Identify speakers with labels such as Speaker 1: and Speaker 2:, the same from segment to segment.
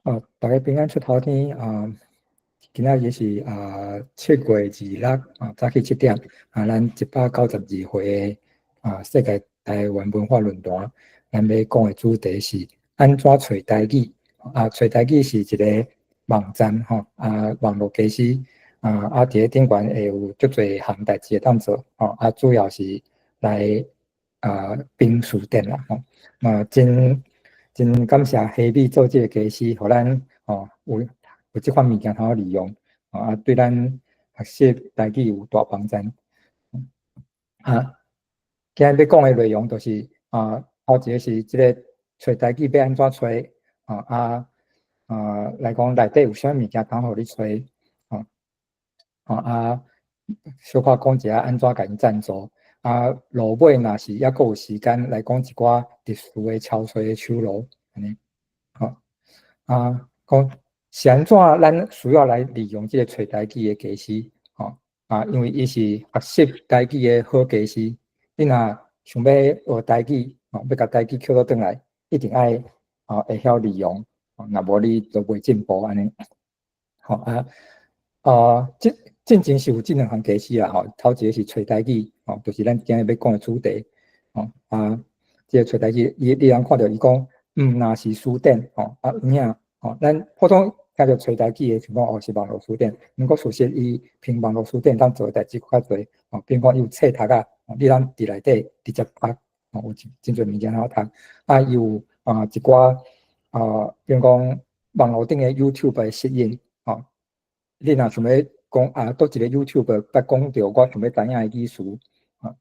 Speaker 1: 哦，大家平安出頭天啊！今仔日是7月26啊，早起7點啊，咱192回啊世界台灣文化論壇，咱欲講的主題是按怎揣台語啊？揣台語是一个網站吼啊，網路公司啊啊，佇咧頂懸會有足濟項代誌會當做吼啊，主要是來編辭典啦吼，嘛真真感謝希美做這个公司，予咱吼有這款物件通好利用，啊，對咱學習台語有大幫助。啊，今日欲講的內容就是啊，頭一个是這个揣台語欲按怎揣，啊，來講內底有啥物件通予你揣，啊，小可講一下按怎共𪜶贊助。啊，落尾若是猶閣有時間來講一寡特殊的抄揣的手路，按呢，好，啊，講是按怎咱需要來利用這个揣台語的公司，吼，啊，因為伊是學習台語的好公司。你若想欲學台語，吼，欲共台語抾倒轉來，一定愛會曉利用，若無你就袂進步按呢。好啊，這進前是有這兩項公司啦，吼，頭一个是揣台語，吼，就是咱今日欲講的主題，吼，啊，這个揣台語，伊你通看著伊講，毋若是書典，吼，啊有影，吼，咱普通聽著揣台語的想講哦是網路書店，毋過事實伊憑網路書店當做的代誌較濟，吼，比如講伊有冊讀啊，你通佇內底直接讀，吼，有真濟物件通讀，啊，伊有一寡比如講網路頂的 YouTube 的實驗，吼，你若想欲講啊，佗一个 YouTube 捌講著我想欲知影的意思，吼，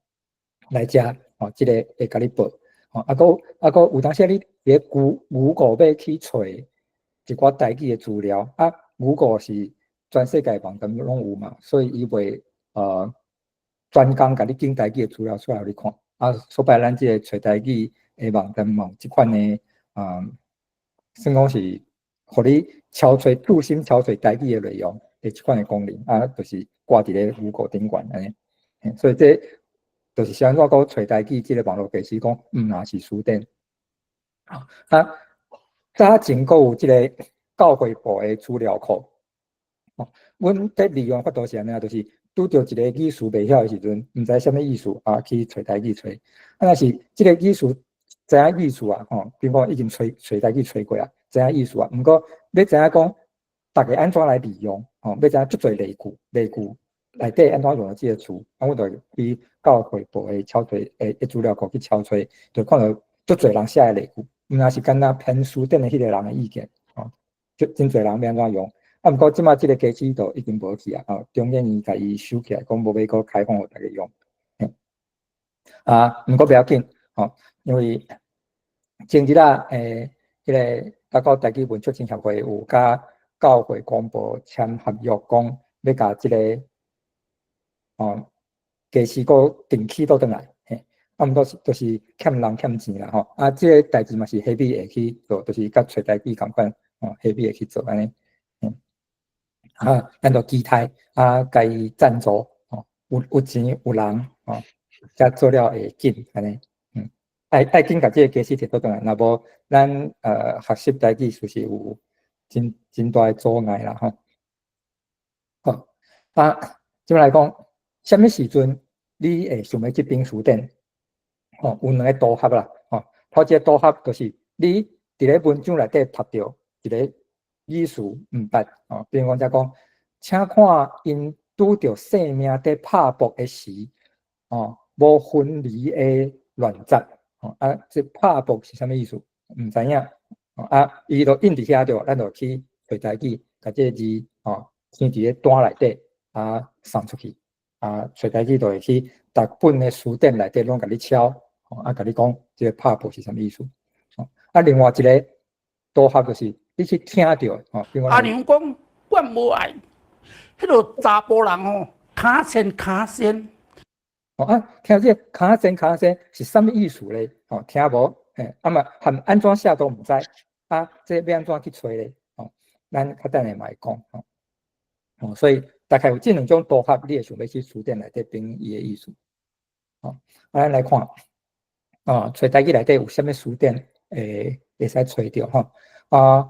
Speaker 1: 來遮，吼，這个會共你報，吼，啊閣有當時你佇咧 Google 欲去揣一寡台語的資料，啊，Google 是全世界網站攏有嘛，所以伊袂專工共你揀台語的資料出來予你看，啊，說白咱這个揣台語的網站嘛有這款的啊，算講是予你敲揣注心敲揣台語的內容的這款的功能，啊，就是掛佇咧 Google 頂懸按呢，所以這就是啥物講揣台語這个網路公司講，毋若是書店，啊，早前閣有這个教會部的資料庫，哦，阮佇利用法度是按呢，就是拄著一个語詞袂曉的時陣，毋知啥物意思啊，去揣台語揣，啊，若是這个語詞知影意思啊，吼，比如講已經揣揣台語揣過啊，知影意思啊，毋過欲知影講逐家按怎來利用，吼，欲知影足濟例句，例句內底按怎用這个詞，啊，阮就去教會部的抄揣的資料庫去抄揣，就看著足濟人寫的例句，毋若是干焦編辭典的彼个人的意見，吼，就真濟人欲按怎用，啊，毋過這馬這个機制都已經無去啊，吼，中研院共伊收起來，講無欲閣開放予大家用，啊，毋過袂要緊，吼，因為前日啊，彼个包括台語文促進協會有佮教會廣播簽合約，講欲共這个哦，公司閣定期倒轉來，嘿，啊，毋過是就是欠人欠錢啦，吼，啊，這个代誌嘛是彼會去做，就是佮揣台語仝款，吼，彼會去做按呢，啊，咱就期待啊，共伊贊助，吼，有錢有人，吼，才做了會緊按呢，愛緊共這个公司提倒轉來，若無咱學習台語其實有真真大的阻礙啦，吼。好，啊，這馬來講，啥物時陣你會想欲去編辭典？吼，有兩个組合啦，吼，頭一个組合就是你佇咧文章內底讀著一个語詞毋捌，吼，比如講遮講，請看𪜶拄著性命佇拍搏的時，吼，無分離的亂雜，吼，啊，這拍搏是啥物意思？毋知影，啊，伊就印佇遐著，咱就去揣台語，共這个字，吼，添佇咧單內底，啊，送出去，啊，揣台語就會去逐本的辭典內底攏共你抄，吼，啊，共你講這个拍搏是啥物意思？吼，啊，另外一个組合就是你去聽著，吼，比如
Speaker 2: 阿娘講，我無愛，彼个查埔人吼，跤仙跤仙。
Speaker 1: 哦啊，聽這个跤仙跤仙是啥物意思咧？吼，聽無？嘿，啊嘛含按怎寫都毋知，啊，這欲按怎去揣咧？吼，咱較等下嘛會講，吼，哦，所以大概有這兩種組合，你會想欲去辭典內底揾伊的意思。吼，啊，咱來看，哦，揣台語內底有啥物辭典會使揣著吼？啊，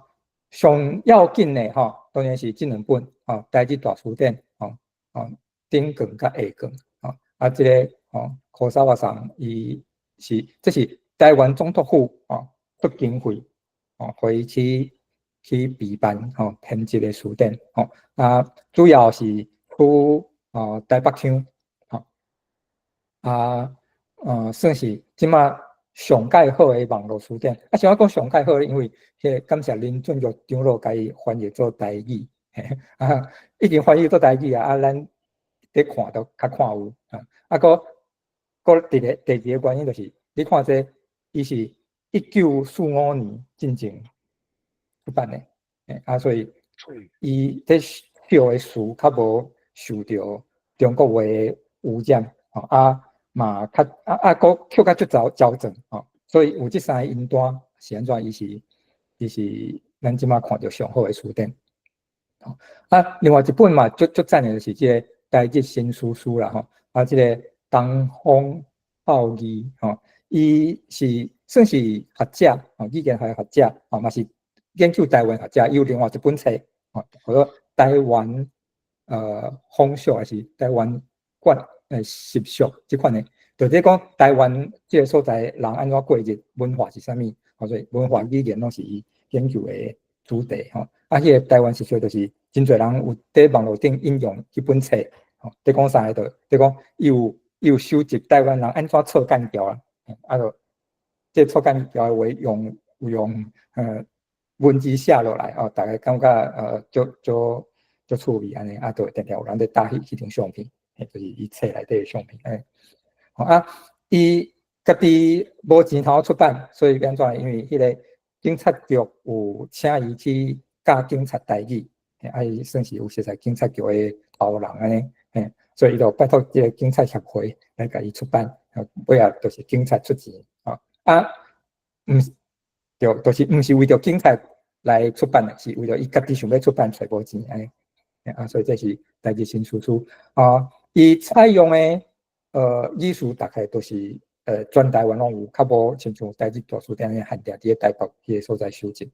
Speaker 1: 上要緊的吼，當然是這兩本吼，台日大辭典吼，吼頂卷佮下卷吼，啊，這个吼，柯沙瓦桑伊是這是台灣總督府吼出經費吼，予伊去備辦吼編輯的辭典吼，啊，主要是取台北腔吼，啊，算是這馬上蓋好的網路辭典。啊，啥物講上蓋好咧？因為彼个感謝林俊玉長老共伊翻譯做台語，啊，已經翻譯做台語啊，啊，咱佇看都較看有啊。啊，閣閣第個第二個原因就是，你看這伊是1945年進前出版的，啊，所以伊這寫的詞較無受著中國話的污染，吼啊嘛較啊啊閣抾較足早矯正，吼，所以有這三個因單是按怎？伊是咱這馬看著上好的辭典。啊，另外一本嘛，足足讚的就是這个台日新書書啦，吼，啊，這个東方孝義，吼，伊是算是學者，吼，語言學學者，吼，嘛是研究台灣學者，伊有另外一本冊，吼，叫做台灣風俗還是台灣慣習俗這款的，就是講台灣這个所在人按怎過日，文化是啥物，吼，所以文化語言攏是伊研究的主題，吼。啊，彼个台灣習俗就是真濟人有佇網路頂引用這本冊，吼，佇講啥个？就佇講伊有收集台灣人按怎錯干譙啊，啊，就這錯干譙的話用有用文字寫落來，哦，逐家感覺足足足趣味按呢，啊，就會定定有人佇搭彼張相片，就是伊冊內底的相片，欸，啊，伊家己無錢通出版，所以按怎？因為彼个警察局有請伊去教警察台語，啊，伊算是有熟似警察局的頭人按呢，嘿，所以伊就拜託這个警察協會來共伊出版，尾仔就是警察出錢，啊，毋是，對，就是毋是為著警察來出版的，是為著伊家己想欲出版，揣無錢按呢，啊，所以這是台日新書書啊，伊採用的語詞大概都是全台灣攏有，較無親像台日大辭典按呢限定佇咧台北彼个所在收集。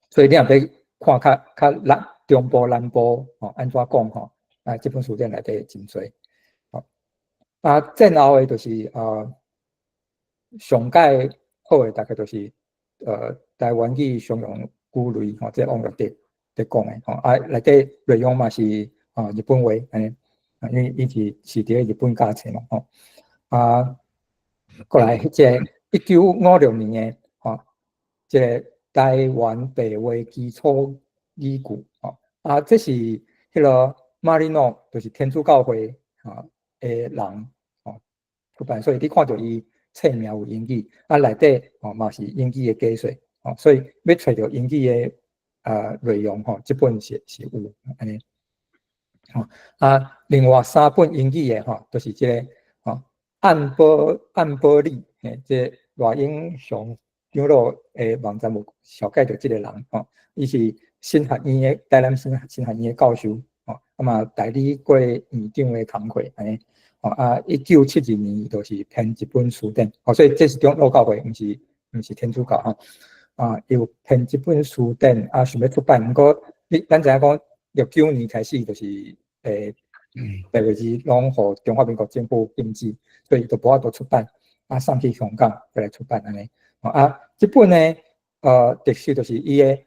Speaker 1: 所以你若欲看較較南中部南部吼按怎講吼，啊，這本辭典內底真濟。啊，戰後的就是上蓋好的大概就是台灣語常用語類吼，這王若德佇講的吼，啊，內底內容嘛是啊日本話按呢，啊，因為伊是佇咧日本教冊嘛吼，啊，過來彼個1956年的吼，這个台灣白話基礎語句吼，啊，這是彼个馬里諾，就是天主教會啊的人吼出版，所以你看著伊冊名有英語，啊內底吼嘛是英語的解說，吼，所以欲揣著英語的內容吼，這本是有按呢，吼啊，另外三本英語的吼，就是這个吼安保安保里，嘿，這賴永祥長老的網站有紹介著這个人吼，伊是神學院的台南神學院的教授，吼，啊嘛代理過院長的工課按呢，吼啊，1972年就是編一本辭典，吼，所以這是長老教會，毋是天主教吼，啊，伊有編這本辭典，啊，想欲出版，毋過你咱知影講69年開始就是白話字攏予中華民國政府禁止，所以伊就無法度出版，啊，送去香港閣來出版按呢，啊，這本呢，特色就是伊的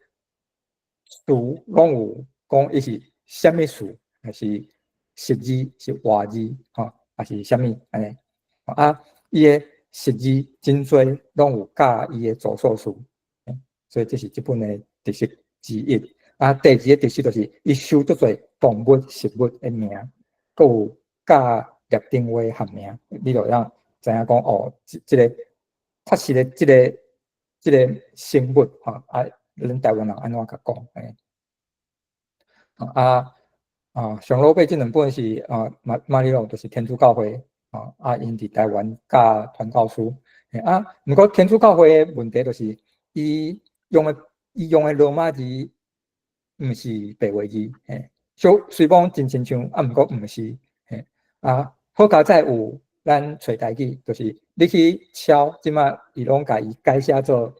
Speaker 1: 詞攏有講伊是啥物詞，還是實字是活字，吼，還是啥物按呢？啊，伊的實字真濟攏有加伊的族數詞，所以這是這本的特色之一。啊，第二个特色就是伊收足濟動物、植物的名，閣有加獵頂話學名，你就會當知影講哦，這這个確實的這個生物吼，啊，咱台灣人按怎共講？欸，啊啊，上老尾這兩本是啊馬里諾，就是天主教會啊，啊，𪜶佇台灣教傳教士，啊，毋過天主教會的問題就是伊用的羅馬字毋是白話字，嘿，雖講真親像，啊，毋過毋是，嘿，啊，好佳哉有咱揣台語，就是你去敲，這馬伊攏共伊改寫做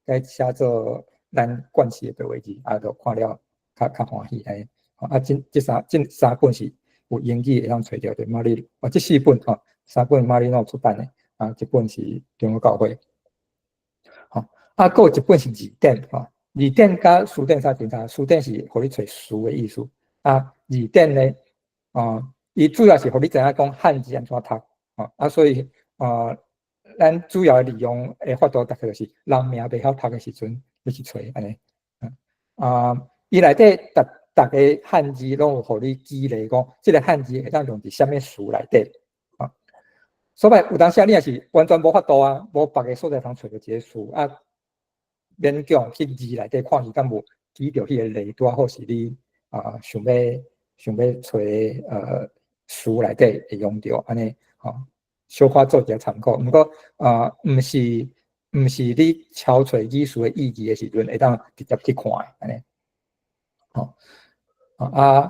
Speaker 1: 改寫做咱慣勢的白話字，啊，就看了較較歡喜按呢。啊，這三本是有英語會當揣著的，馬里啊，這四本吼，三本馬里諾出版的，啊，一本是長老教會。吼，啊，閣有一本是字典，吼，字典佮辭典啥相仝？辭典是予你揣詞的意思，啊，字典呢，啊，伊主要是予你知影講漢字按怎讀，吼，啊，所以啊，咱主要利用的法度，大概就是人名袂曉讀的時陣，你去揣按呢，啊，伊內底逐逐个漢字攏有予你舉例講，這个漢字會當用佇啥物詞內底，啊，所以有當時啊，你若是完全無法度啊，無別个所在通揣著一个詞啊，勉強去字內底看伊敢有舉著彼个例，拄仔好是你啊想欲揣詞內底會用著按呢，吼，小可做一下參考。毋過啊，毋是你敲揣語詞的意義的時陣，會當直接去看的按呢，吼。啊，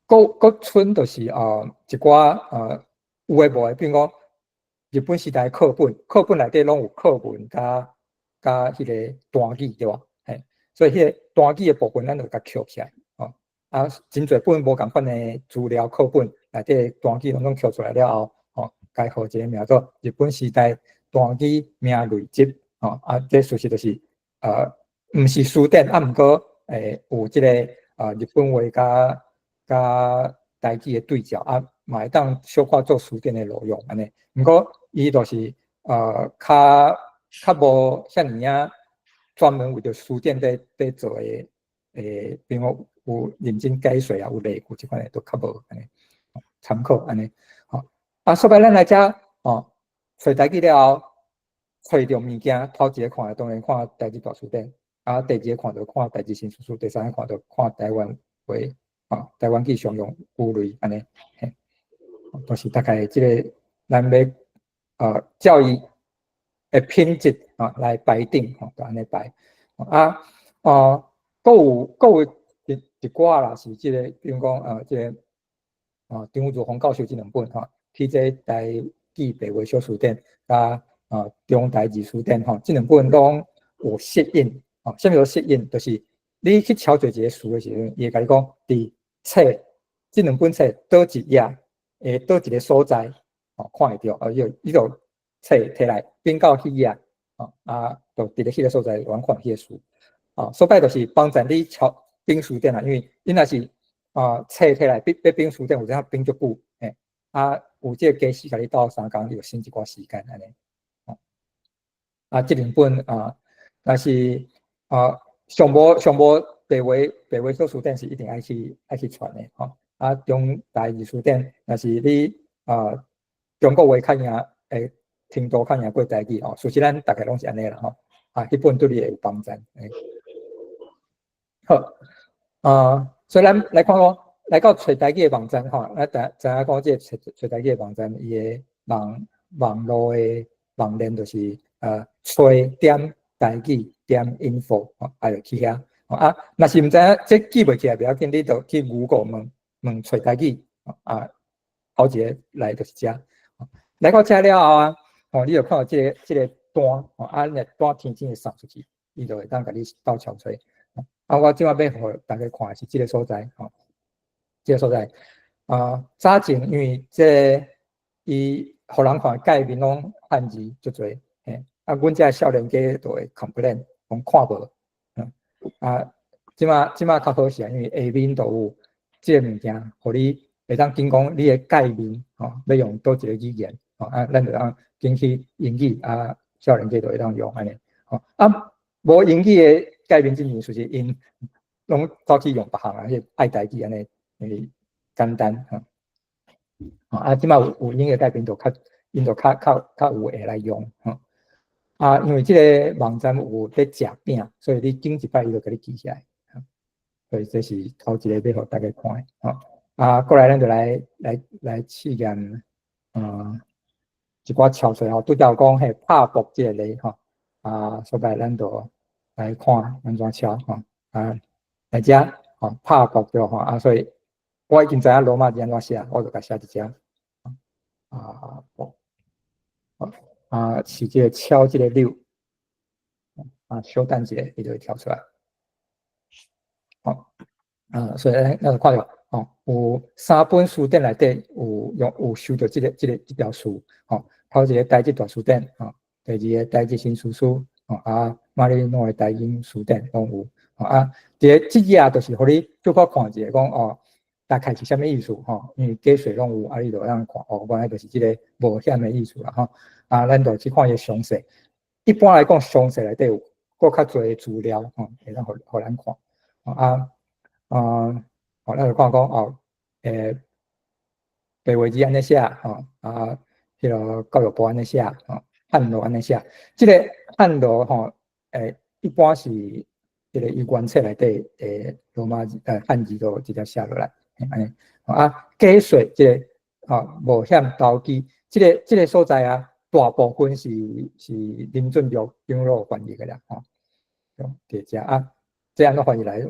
Speaker 1: 閣閣賰就是啊，一寡啊有的無的，比如講日本時代課本，課本內底攏有課文佮彼个單語對無？嘿，所以彼个單語的部分，咱就共抾起來，吼。啊，真濟本無仝款的資料課本內底單語攏總抾出來了後，吼，共號一個名做日本時代單語名類集，吼，啊，這事實就是毋是辭典，啊，毋過有這个啊，日本話佮佮台語的對照，啊，嘛會當小可做辭典的路用按呢。毋過伊就是較較無遐爾仔專門為著辭典佇做的，比如講有認真解說啊，有例句這款的都較無按呢，參考按呢。吼，啊，所以咱來遮吼，揣台語了後，揣著物件，頭一个看當然看台語大辭典。啊，第二个看就看台字新辭書，第三个看就看台灣話，啊，台灣語常用語類按呢，嘿，都是大概這个咱欲照伊的品質啊來排定，吼，就按呢排。啊，哦，閣有一寡啦，是這个，比如講這个啊，張如芳教授這兩本吼，體制台語白話小辭典，佮中台字辭典吼，這兩本攏有索引。哦，啥物叫索引？就是你去敲做一个詞的時陣，伊會共你講，佇冊這兩本冊佗一頁，會佗一个所在，哦，看會著，啊，伊就冊提來變到彼頁，哦，啊，就佇咧彼个所在阮看彼个詞，哦，所擺就是幫助你抄編辭典啦，因為你若是啊冊提來欲編辭典，有陣編足久，嘿，啊，有這個機器共你鬥相共，你就省一寡時間按呢，哦，啊，這兩本啊，若是啊，上無白話小辭典是一定愛去傳的吼。啊，中台字辭典，若是你啊中國話較贏，會程度較贏過台語吼。事實咱逐家攏是按呢啦吼。啊，彼本對你會有幫助。好，啊，所以咱來看講，來到揣台語的網站吼，咱知影講這个揣揣台語的網站，伊的網路的網站就是揣.台語.info 吼，啊，就去遐。啊，若是毋知影這記袂起來，袂要緊，你就去 Google 問問揣台語，啊，頭一个來就是遮。來到遮了後啊，吼，你就看到這个單，吼，啊，若單天頂會送出去，伊就會當共你鬥敲揣。啊，我這擺欲予大家看的是這个所在，吼，這个所在。啊，早前因為這伊予人看界面攏漢字足濟，嘿，啊，阮遮少年家就會 complain，講看無，啊，這擺較好勢，因為下面都有這個物件，予你會當揀講你的界面，吼，欲用佗一个語言，吼，啊，咱就當揀去英語，啊，少年家就會當用按呢，吼，啊，無英語的界面之前，就是𪜶攏走去用別項啊，彼愛台語按呢，因為簡單，吼，啊，這擺有英語界面就較，𪜶就較較有會來用，吼，啊，因為這个網站有咧食餅，所以你揀一擺伊就共你記起來，所以這是頭一個欲予大家看的，吼，啊，過來咱就來試驗，一寡敲揣吼，拄才有講彼拍薄這個例吼，啊，所以咱就來看按怎敲吼，啊，來遮吼拍薄對吼，啊，所以我已經知影羅馬字按怎寫，我就共寫佇遮，啊，薄，啊，是這個敲這個鈕，啊，小等一下，伊就會跳出來。好，啊，所以咱就看著，哦，有三本辭典內底有用有收著這個這條詞，吼，頭一個台浙大辭典，吼，第二個台浙新辭書，吼，啊，馬里諾的台英辭典攏有，吼啊，佇個這頁就是予你小可看一下，講哦，大概是啥物意思，吼，因為解說攏有，啊，你就會當看，哦，原來就是這個冒險的意思啦，吼，啊，咱就去看伊詳細。一般來講，詳細內底有閣較濟資料，吼，會當予咱看，啊，啊，哦，咱就看講哦，白話字按呢寫，吼，啊，彼個教育部按呢寫，吼，漢羅按呢寫，這個漢羅吼，一般是這個伊原冊內底羅馬字，漢字都直接寫落來，按呢，啊，解說這個，吼，冒險投機，這個所在啊，大部分是林俊玉長老翻譯的啦，吼，佇遮啊，這按怎翻譯來，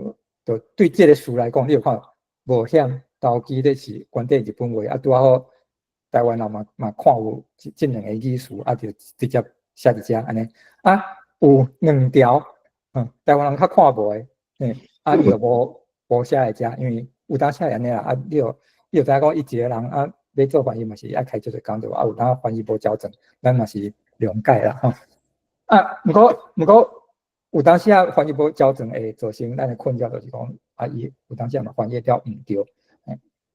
Speaker 1: 就對這個詞來講，你有看冒險投機，這是原底日本話，啊，拄好台灣人嘛看有這兩个意思，啊，就直接寫佇遮按呢，啊，有兩條，台灣人較看無的，啊，伊就無寫佇遮，因為有當時會按呢啦，啊，你就知影講伊一個人啊，欲做翻譯嘛是愛開足濟工對無？啊，有當翻譯無周全，咱嘛是諒解啦，吼。啊，毋過有當時啊翻譯無周全會造成咱的困擾，就是講啊，伊有當時啊嘛翻譯了毋對，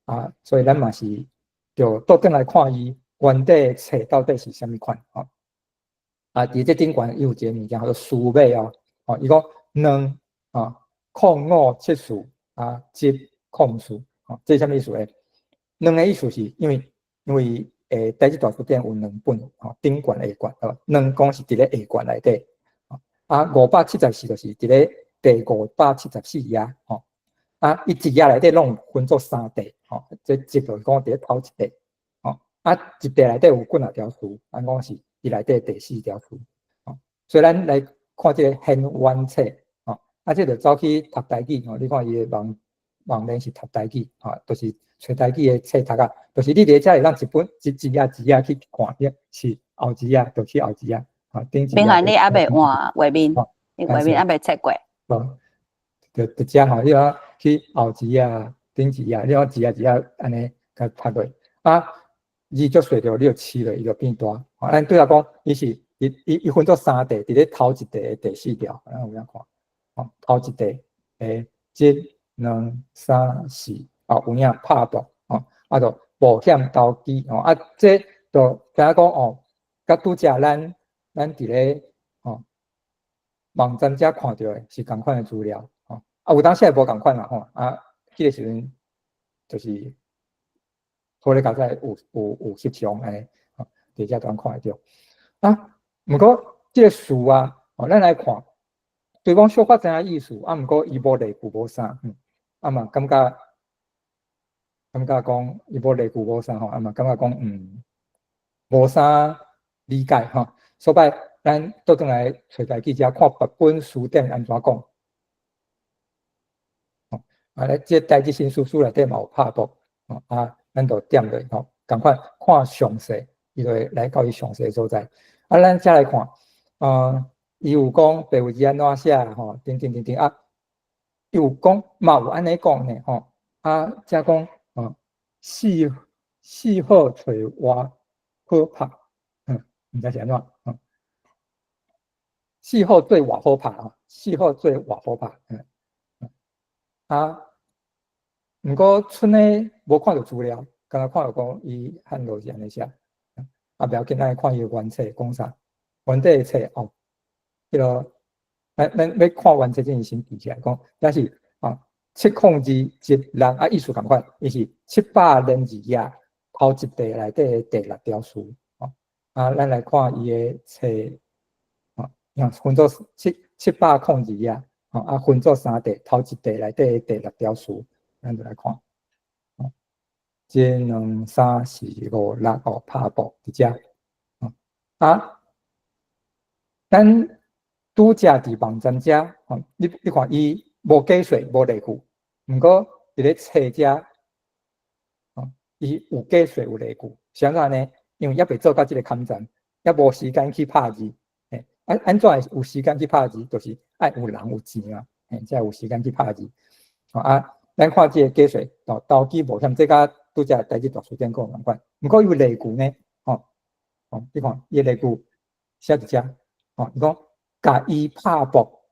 Speaker 1: 啊，所以咱嘛是就倒轉來看伊原底冊到底是啥物款，吼。啊，佇這頂懸伊有一個物件叫做書尾哦，吼，伊講兩啊空五七四啊一空四，吼，這是啥物意思咧？兩个意思是因為台浙大辭典有兩本，吼，頂懸下懸，對吧？兩講是佇咧下懸內底，啊，574就是佇咧第574頁，吼，啊，伊一頁內底攏有分做三塊，吼，這一就是講佇咧頭一塊，吼，啊，一塊內底有幾若條詞，咱講是伊內底第四條詞，吼，所以咱來看這個現原冊，吼，啊，這就走去讀台語，吼，你看伊的網站是讀台語，吼，就是揣台語的冊讀啊，就是你佇咧遮會當一本一一頁一頁去看，是後一頁就去後一頁，吼，頂一頁。
Speaker 3: 明翰，你猶未換畫面，你畫面猶未切過。
Speaker 1: 哦，就佇遮吼，你講去後一頁、頂一頁，你講一頁一頁按呢共讀落，啊，字足細著，你就飼落，伊就變大。吼，咱對來講，伊是伊分做三塊，佇咧頭一塊的第四條，咱有影看，吼，頭一塊一、兩、三、四，哦，有影拍薄，吼，啊，就冒險投機，吼，啊，這就敢若講哦，佮拄才咱佇咧吼網站遮看著的是仝款的資料，吼，啊，有當時會無仝款啦，吼，啊，彼個時陣就是好咧，較早有翕相按呢，吼，佇遮都看會著。啊，毋過這個詞啊，吼，咱來看，對講小可知影意思，啊，毋過伊無例句無啥，啊嘛感覺講伊無例句無啥吼，啊嘛感覺講無啥理解吼，所以咱倒轉來揣家己遮看別本辭典按怎講。吼，啊，咧這台浙新辭書內底嘛有拍薄，吼，啊，咱就點落吼，仝款看詳細，伊就會來到伊詳細所在。啊，咱再來看，伊有講白話字按怎寫吼，等等等等啊，伊有講嘛有按呢講呢吼，啊，遮講哦，四好揣活好拍，毋知是按怎，四好做活好拍啊，四好做活好拍，啊，毋過賰呢無看著資料，敢若看著講伊漢字是按呢寫，啊，袂要緊，咱來看伊的原冊講啥，原底的冊哦，彼個咱欲看原冊之前先記起來講，抑是啊702一六啊，意思仝款，伊是702頁頭一塊內底的第六條詞，哦，啊，咱來看伊的冊，哦，分做702頁，吼，啊，分做三塊，頭一塊內底的第六條詞，咱就來看，哦，一、兩、三、四、五、六，哦，拍薄佇遮，啊，咱拄才佇網站遮，吼，你看伊無解說，無例句，毋過佇咧冊遮，吼，伊有解說有例句，是按怎呢？因為猶未做到這个坎站，猶無時間去拍字，按怎會有時間去拍字？就是愛有人有錢啊，嘿，才有時間去拍字。啊，咱看這個解說，哦，投機冒險，這佮拄才台語大辭典講仝款。毋過伊有例句呢，吼，哦，你看伊例句寫佇遮，吼，伊講共伊拍薄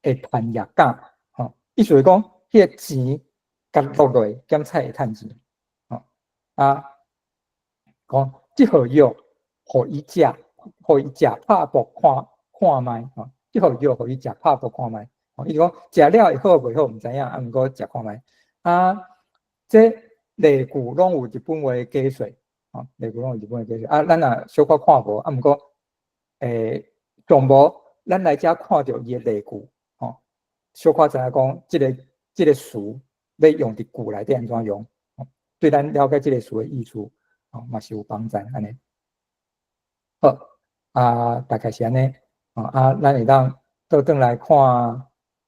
Speaker 1: 會趁也敢，吼，意思是講，彼個錢共落落，減菜會趁錢，吼，啊，講這號藥予伊食，予伊食拍薄看看覓，吼，這號藥予伊食拍薄看覓，吼，伊講食了會好袂好毋知影，啊，毋過食看覓，啊，這例句攏有日本話解說，吼，例句攏有日本話解說，啊，咱若小可看無，啊，毋過，上無咱來遮看著伊的例句，吼，小可知影講這個詞欲用佇句內底按怎用，對咱了解這個詞的意思，吼，嘛是有幫助按呢。好，啊，大概是按呢，啊，咱會當倒轉來看，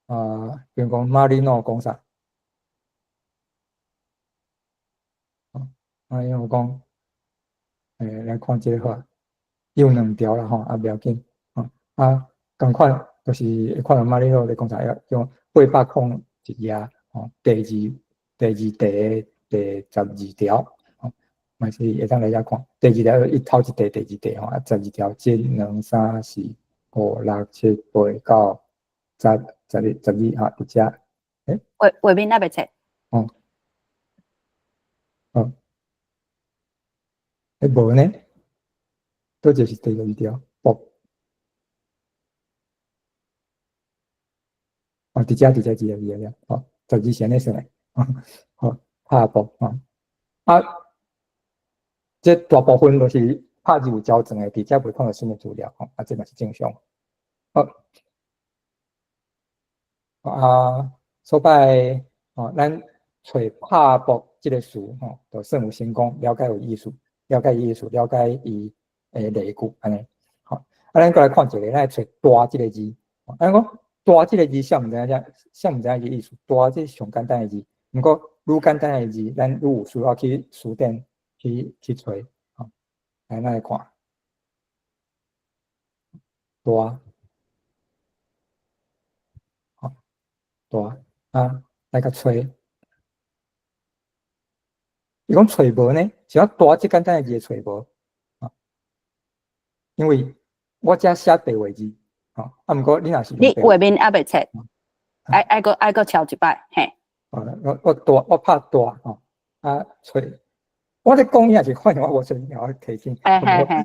Speaker 1: 啊，比如講馬里諾講啥？啊，因為講，來看這個好，有兩條啦吼，啊，袂要緊，啊，仝款就是會看著馬里諾咧講啥，叫801頁，吼，第二題的第12條，吼，嘛是會當來遮看。第二條伊頭一題，第二題吼，啊，十二條，一、兩、三、四、五、六、七、八、九、十、十一、十二，吼，佇遮。
Speaker 3: 畫面還袂切。
Speaker 1: 哦，哦，欸，無呢？佗一個是第二條？哦，哦，佇遮，佇遮，佇遮，佇遮，吼，十二是按呢算的，好，拍薄，吼，啊，這大部分都是拍字有交裝的，佇遮袂看著啥物資料，吼，啊，這嘛是正常。好，啊，所擺，吼，咱揣拍薄這個詞，吼，就算有成功，了解有意思，了解意思，了解伊的例句，按呢，好，啊，咱閣來看一個，咱來揣大這個字，咱講大這個字，啥毋知影啥，啥毋知影伊意思，大這上簡單的字，毋過愈簡單的字，咱愈有需要去辭典去揣，吼，來，咱來看，大，吼，大，啊，來共揣。伊講揣無呢？是講大這簡單的字會揣無？啊，因為我遮寫白話字，吼，啊，毋過你若是
Speaker 3: 你畫面猶袂切，愛閣敲一擺，嘿。
Speaker 1: 哦，我大我拍大吼，啊揣，我咧講你也是發現我無揣，我提醒。
Speaker 3: 嘿嘿嘿。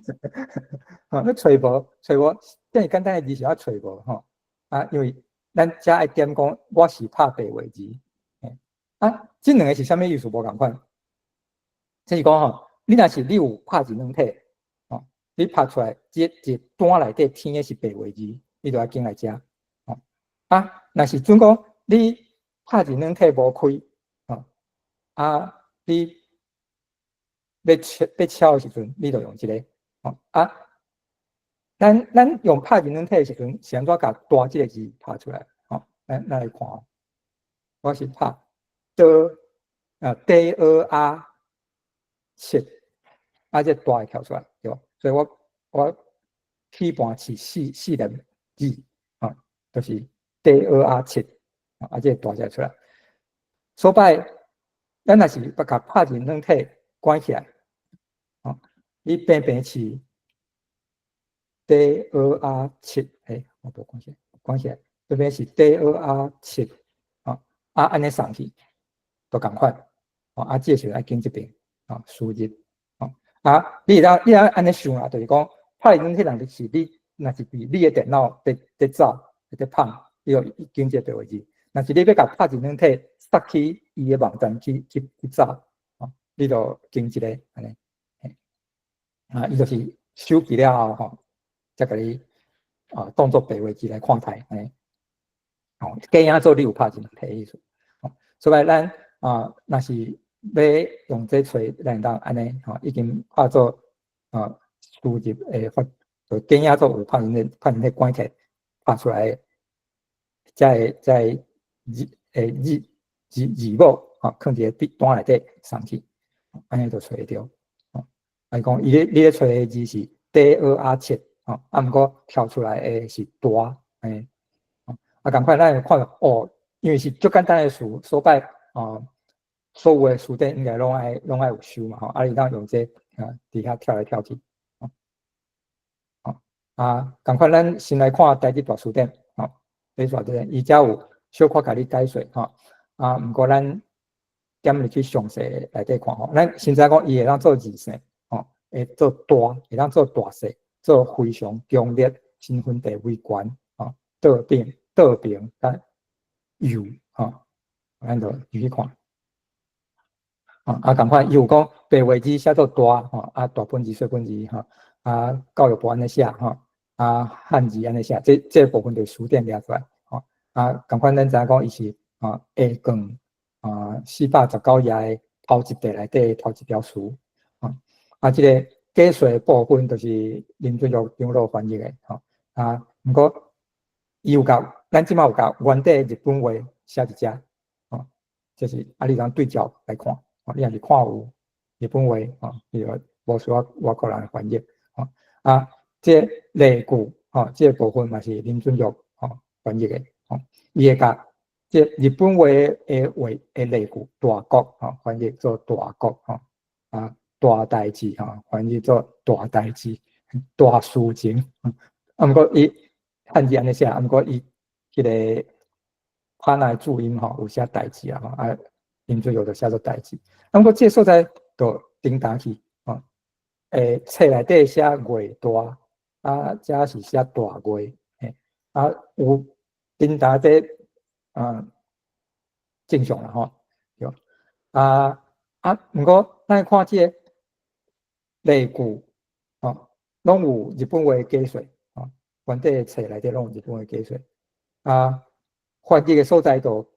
Speaker 1: 吼，你揣無，揣無，這爾簡單的字是愛揣無吼，啊，因為咱遮愛點講，我是拍白話字，啊，這兩個是啥物意思？無仝款。這是講吼，你若是你有拍字軟體，吼，你拍出來，這一單內底填的是白話字，你就愛揀來遮，吼。啊，若是準講你拍字軟體無開，吼，啊，你欲敲的時陣，你就用這個，吼，啊，咱用拍字軟體的時陣，是按怎共大這個字拍出來？吼，咱來看，我是拍 D 啊 D E A 七，啊，這大會跳出來，對無？所以我起盤是四粒字，啊，就是 D E A 七，啊，這個大才出來。所擺，咱若是欲共拍字軟體關起來，啊，你平平試 D E A 七，欸，我無關起來，關起來，這邊是 D E A 七，啊，啊，按呢送去，都仝款，啊，這個時陣愛揀這邊。啊，輸入，啊，你會當按呢想啦，就是講拍字軟體人就是你，若是佇你的電腦佇走，佇拍，你就揀這個白話字。若是你欲共拍字軟體塞去伊的網站去走，啊，你就揀這個按呢，啊，伊就是收起了後吼，才共你啊當做白話字來看待，按呢，哦，假影做你有拍字軟體的意思，所以咱啊，若是欲用這揣，咱會當按呢，吼，已經化做啊輸入的發，就假影做有拍字拍字關起來拍出來，才會字誒字字字母吼，囥佇個單內底送去，按呢就揣會著。啊，伊講伊咧你咧揣的字是 D E A 七，吼，啊，毋過跳出來的是大，嘿，啊，仝款咱會看著哦，因為是足簡單的詞，所以哦，所有的詞典應該攏愛有收嘛，吼，啊，你當用這個啊，佇遐跳來跳去，吼，啊，仝款咱先來看台語大辭典，吼，台語大辭典，伊遮有小可共你解說，吼，啊，毋過咱點入去詳細內底看吼，咱先知講伊會當做字性，吼，會做大，會當做大細，做非常強烈，身份地位懸，吼，倒頂倒平佮幼，吼，咱就入去看。啊，仝款伊有講白話字寫做大，吼，啊，大本字、細本字，吼，啊，教育部按呢寫，吼，啊，漢字按呢寫，這部分就詞典掠出來，吼，啊，仝款咱知影講伊是啊下卷啊419頁的頭一塊內底頭一條詞，啊，啊，這个解說部分就是林俊玉長老翻譯的，吼，啊，毋過伊有共咱這馬有共原底日本話寫佇遮，吼，就是啊，你通對照來看。你若是看有日本話，吼，伊就無需要外國人翻譯，吼。啊，這例句，吼，這个部分嘛是林俊玉吼翻譯的，吼，伊會共這日本話的話的例句大國，吼，翻譯做大國，吼，啊，大代誌，吼，翻譯做大代誌，大事情，啊，毋過伊漢字按呢寫，啊，毋過伊彼个漢的注音，吼，有寫代誌啊，吼，啊。林俊玉就寫做代誌，啊，毋過這个所在就顛倒去，吼，冊內底寫月大，啊，遮是寫大月，嘿，啊，有顛倒這啊正常啦，吼，對，啊啊，毋過咱看這个例句，吼，攏有日本話解說，吼，原底冊內底攏有日本話解說，啊，翻譯的所在就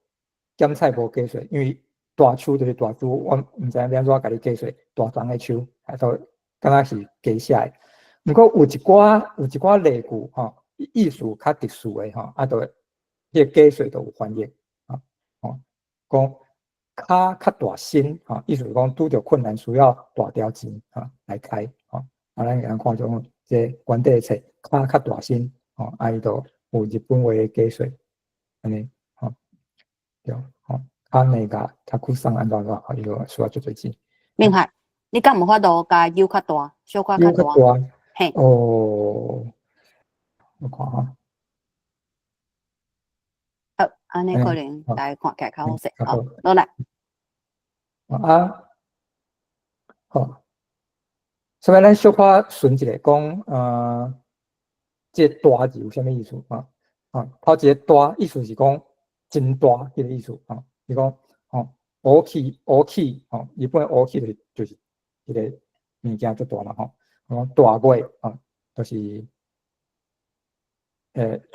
Speaker 1: 檢菜無解說，因為大樹就是大樹，我毋知影欲按怎共你解說大欉的樹，啊，都敢若是加寫的。毋過有一寡例句吼，意思較特殊的吼，啊，就彼个解說都有翻譯，啊，吼，講跤較大身，吼，意思是講拄著困難需要大條錢，吼，來開，吼，啊，咱會當看著這原底冊跤較大身，吼，啊，伊就有日本話的解說，按呢，吼，對，吼。啊，那個他くさん按怎按怎，伊就需要足濟錢。
Speaker 3: 明海，你敢有法度共搝較大，小可較大？嘿。
Speaker 1: 哦，我看哈。
Speaker 3: 好，按呢可能大家看起來較好勢。好，落來。
Speaker 1: 啊，好。所以咱小可順一下講，這個大字有啥物意思啊？啊，頭一個大意思是講真大彼个意思啊。是講，吼，大きい大きい，吼，日本大きい就是彼个物件足大嘛，吼，講大月，啊，就是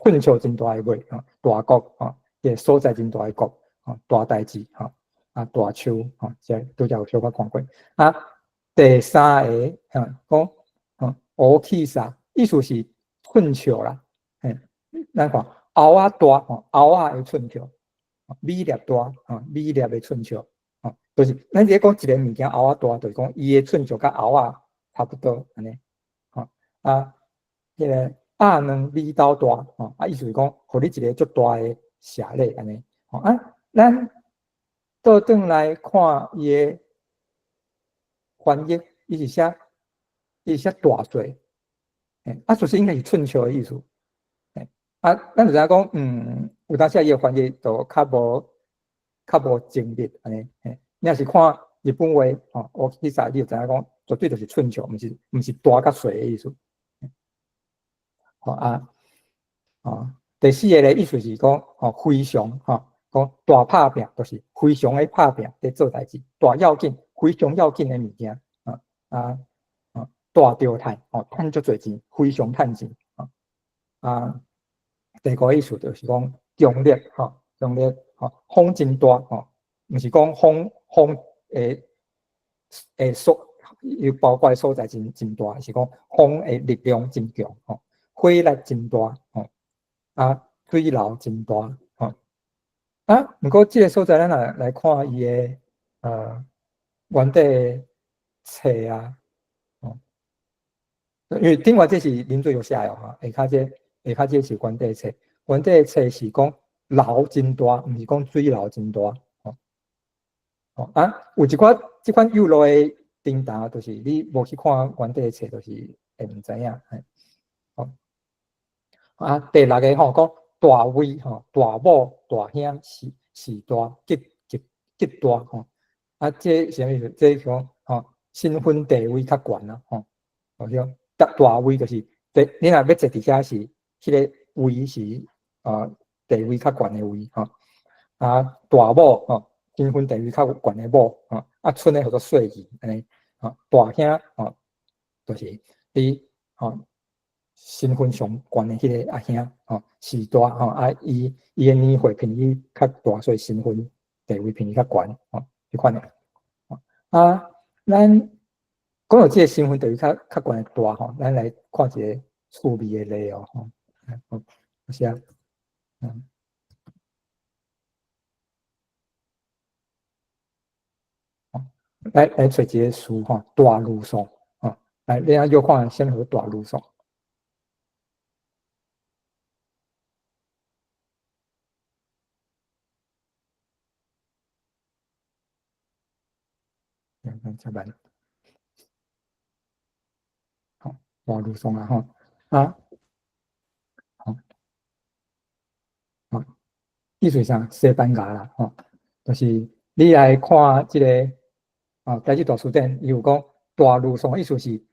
Speaker 1: 困獸真大的月，啊，大國，啊，彼个所在真大的國，啊，大代誌，吼，啊，大樹，吼，這拄才有小可看過。啊，第三个，哈，講，吼，大きさ，意思是寸尺啦，嘿，咱看鰲仔大，吼，鰲仔的寸尺。米粒大，吼，米粒的寸尺，吼，就是咱佇咧講一个物件鰲仔大，就是講伊的寸尺佮鰲仔差不多按呢，吼，啊，彼个鴨卵米豆大，吼，啊，意思是講，予你一个足大的笮禮按呢，吼，啊，咱倒轉來看伊的翻譯，伊是寫大細，啊，其實應該是寸尺的意思，啊，咱就知影講，有當時啊，伊的翻譯就較無精密按呢，嘿，你若是看日本話，吼，大きさ你就知影講，絕對就是寸尺，毋是大佮細的意思。吼啊，哦，第四个咧意思是講，吼，非常，吼，講大拍拚，就是非常的拍拚佇做代誌，大要緊，非常要緊的物件，啊啊啊，大著趁，吼，趁足濟錢，非常趁錢，啊啊，第五個意思就是講強力，吼，強力，吼，風真大，吼，毋是講風會所有包括的所在真真大，是講風的力量真強，吼，火力真大，吼，啊，水流真大，吼，啊，毋過這个所在咱若來看伊的原底冊啊，吼，因為頂懸這是林最有寫的吼，下跤這是原底冊，原底冊是講流真大，毋是講水流真大，吼。吼啊，有一寡這款幼路的叮當，就是你無去看原底冊，就是會毋知影。吼啊，第六个吼講大位吼，大某大兄勢勢大極極極大吼。啊，這是啥物意思？這是講吼身份地位較懸啦吼。吼，像大大位就是，你若欲坐佇遐是，彼个位是啊地位較懸的位吼。啊，大某吼，身份地位較懸的某吼，啊，賰的號做細兒按呢，吼，大兄吼，就是你吼身份上懸的彼个阿兄吼，勢大吼，啊，伊伊的年歲比你較大，所以身份地位比你較懸吼，這款的。啊，咱講到這个身份地位較較懸的大吼，咱來看一个趣味的例哦吼，好，我寫，嗯。來來揣一个詞吼，大呂宋吼，來你仔約看啥物號大呂宋？嗯，這慢。好，大呂宋啊吼，啊，好，好，意思啥？西班牙啦，吼，就是你來看這个。啊，台語大辭典伊有講大呂宋，意思是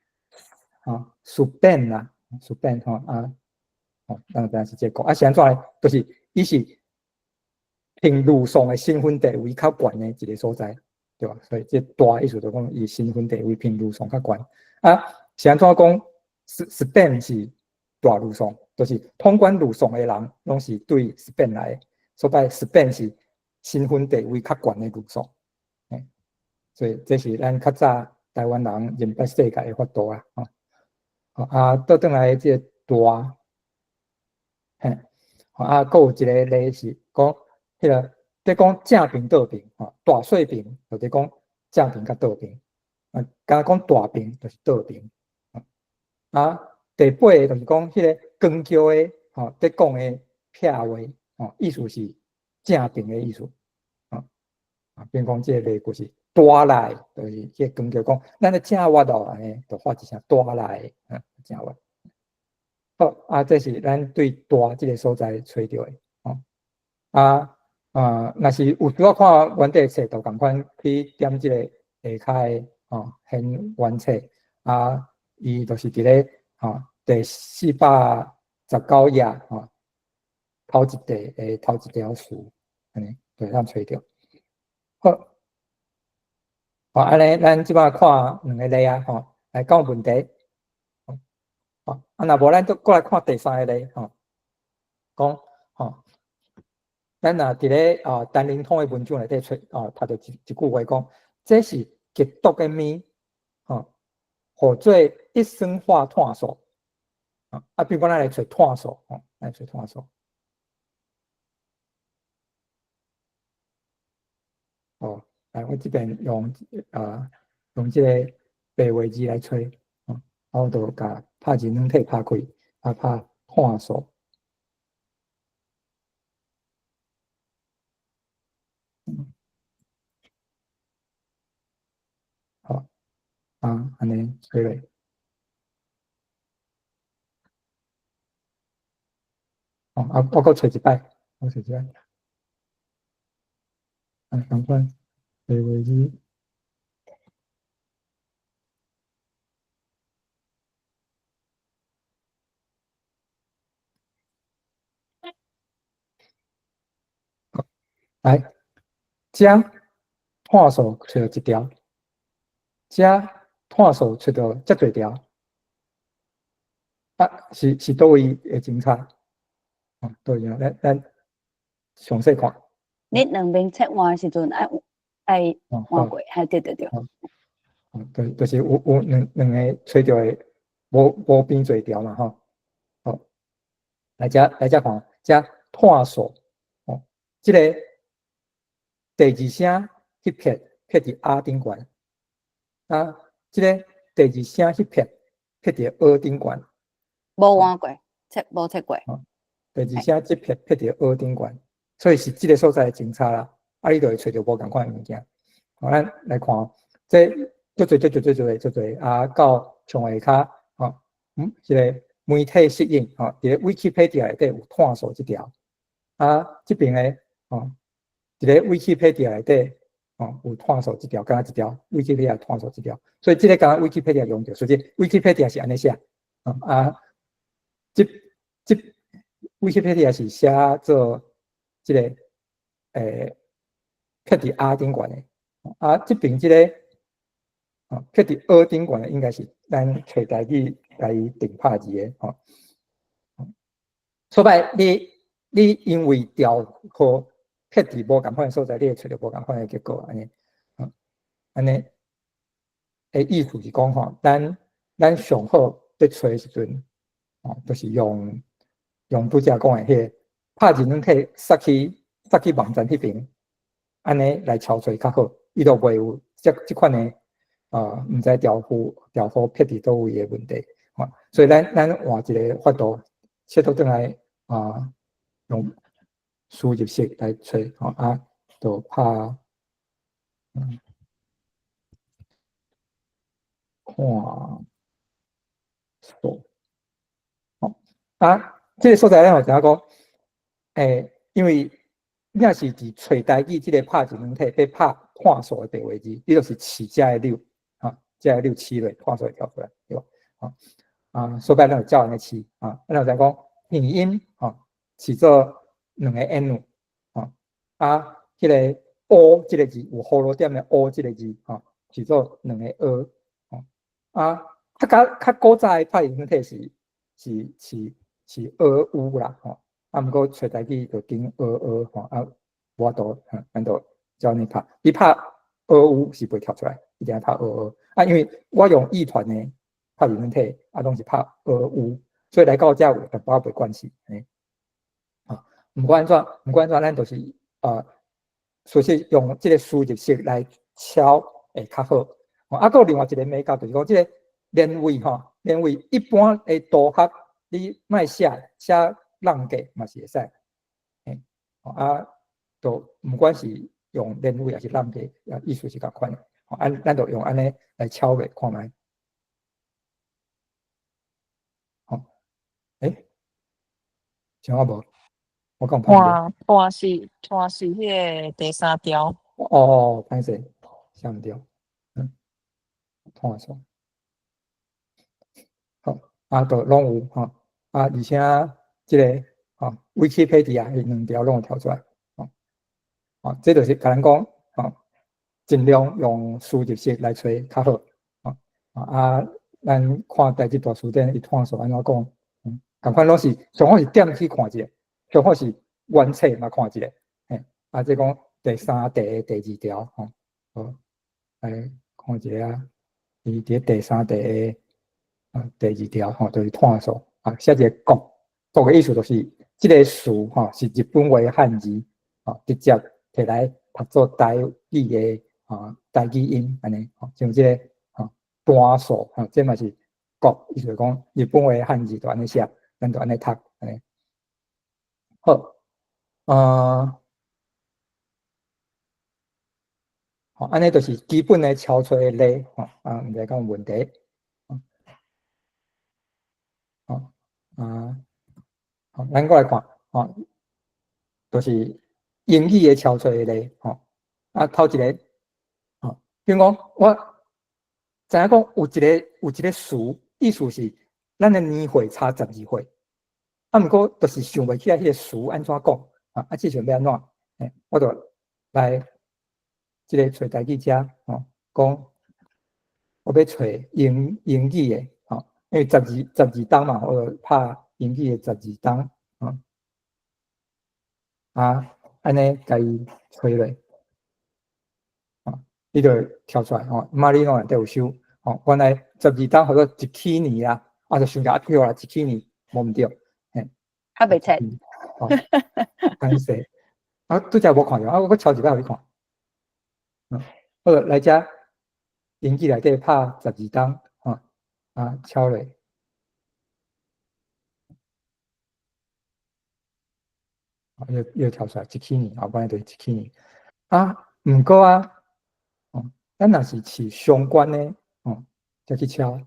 Speaker 1: 啊，Spain 啦，Spain 吼啊，吼，咱就知影是這個。啊，是按怎咧？就是伊是憑呂宋的身份地位較懸的一个所在，對吧？所以這大意思就講伊身份地位憑呂宋較懸。啊，是按怎講？Spain 是大呂宋，就是統管呂宋的人，攏是對 Spain 來的，所以 Spain 是身份地位較懸的呂宋。所以這是咱較早台灣人認捌世界的法度啊！吼，啊，倒轉來這个大，嘿，啊，閣有一个例是講，彼个佇講正爿倒爿，吼，大細爿就佇講正爿佮倒爿，啊，敢若講大爿就是倒爿，啊，第八个就是講彼个光橋的，吼，佇講的撇話，吼，意思是正爿的意思，啊，啊，變講這个例句是。大來就是彼个光橋講，咱咧正活咯，按呢就發一聲大來，啊，正活。好，啊，這是咱對大這个所在揣著的，吼。啊啊，若是有拄仔看原底冊，就仝款去點這个下跤的吼，現原冊，啊，伊就是佇咧吼第419頁吼，頭一塊的頭一條詞，按呢就會當揣著。好。好，按呢，咱這擺看兩个例啊，吼，來講問題。好，啊，若無咱閣過來看第三个例，吼，講，吼，咱若佇咧啊，陳靈通的文章內底揣，啊，讀著一一句話講，這是極毒的物，吼，號做一酸化炭素，啊，比如講咱來揣炭素，吼，來揣炭素。哦。來，我這邊用啊，用這个白話字來揣，啊，我就共拍字軟體拍開，啊，拍炭素。好，啊，按呢揣落。哦，啊，我閣揣一擺，我揣一擺。啊，仝款。白話字，來，遮炭素揣著一條，遮炭素揣著遮濟條，啊，是是佗位會真差？哦，佗位咱咱詳細看。
Speaker 3: 你兩邊切換的時陣愛愛換過，係對對對。
Speaker 1: 哦，對，就是有有兩兩个揣著的無無變濟條嘛，吼。好，來遮來遮看，遮炭素，哦，這个第二聲彼撇撇佇鴨頂懸，啊，這个第二聲彼撇撇佇蚵頂懸。
Speaker 3: 無換過，測無測過。
Speaker 1: 第二聲這撇撇佇蚵頂懸，所以是這个所在的前差啦。啊，你就會揣著無仝款的物件。好，咱來看，這足濟足濟足濟足濟啊，到像下跤，吼，這个媒體適應，吼，佇咧 Wikipedia 內底有探索這條，啊，這爿的，吼，佇咧 Wikipedia 內底，吼，有探索這條，敢若這條 Wikipedia 探索這條，所以這个敢若 Wikipedia 用著，所以 Wikipedia 是按呢寫，啊，這 Wikipedia 是寫做這个，撇佇阿頂懸的，啊，這爿這个，啊，撇佇蚵頂懸的，應該是咱揣台語來定拍字的，吼。所以你因為調號撇佇無仝款的所在，你會揣著無仝款的結果，按呢，按呢的意思是講吼，咱上好佇揣的時陣，吼，就是用拄才講的彼个拍字軟體殺去網站彼爿，按呢來敲揣較好，伊就袂有這款的啊，毋知調符撇佇佗位的問題，吼，所以咱換一个法度，切倒轉來啊，用輸入式來揣，吼啊，就拍看索，好啊，這个所在咱有知影講，因為你若是佇揣台語這个拍字軟體，欲拍探索的白話字，你就是飼這个鈕，哈，這个鈕飼落，探索會跳出來，對無？吼，啊，所以咱就照按呢飼，啊，咱就知講拼音，吼，飼做兩个 N，吼，啊，彼个 O 這个字有葫蘆點的 O 這个字，吼，飼做兩個 E，吼，啊，較古早的拍字軟體是 E U 啦，吼，啊，毋過揣台語就揀 E E，吼，啊，無法度，咱就照按呢拍，你拍 E U 是袂跳出來，一定愛拍 E E，啊，因為我用藝團的拍字軟體，啊，攏是拍 E U，所以來到遮有淡薄仔袂慣勢，啊，毋管按怎，咱就是啊，首先用這个輸入式來敲會較好。啊，閣有另外一个眉角就是講，這个連位吼，連位一般的圖學你莫寫寫空格嘛是會使，啊，就毋管是用連位抑是空格，啊，意思是仝款的。啊，咱就用按呢來敲落看覓。好，像我無，我講
Speaker 4: 換換是彼个第三條。
Speaker 1: 哦，歹勢，寫毋對，探索。好，啊，都攏有吼，啊，而且這个吼，Wikipedia 彼兩條攏有跳出來，吼，啊，這就是共咱講，吼，盡量用輸入式來揣較好，啊，咱看台語大辭典伊探索按怎講，仝款攏是上好是點去看一下，上好是原冊嘛看一下，嘿，啊，這講第三題的第二條，吼，好，來看一下，伊佇第三題的第二條，吼，就是探索，啊，寫一个國，國的意思就是這个詞，吼，是日本話漢字，吼，直接摕來讀做台語的，啊，台語音按呢，吼，像這个，吼，單數，吼，這嘛是國，意思講日本話漢字就按呢寫，咱就按呢讀，按呢。好，好，按呢就是基本的敲揣的例，吼，啊，毋知敢有問題？好，啊，好，咱閣來看，吼，就是英語的敲揣的例，吼，啊，頭一个，吼，比如講，我知影講有一个詞，意思是咱的年歲差12歲，啊，毋過就是想袂起來彼个詞按怎講，啊，這時陣欲按怎？我就來這个揣台語遮，吼，講我欲揣英語的，吼，因為十二冬嘛，我就拍英語的十二冬，吼，啊，按呢共伊揣落，吼，伊就會跳出來，吼，馬里諾內底有收，吼，原來十二冬號做一禧年啦，啊，就想起來對啦，一禧年無毋對，嘿，
Speaker 3: 較袂切，
Speaker 1: 吼，歹勢，啊，拄才無看著，啊，我閣抄一擺予你看，好，來遮英語內底拍十二冬，吼，啊，敲落。又又跳出來一起年，後擺就是一起年。啊，毋過啊，哦，咱若是飼相關的，哦，才去敲，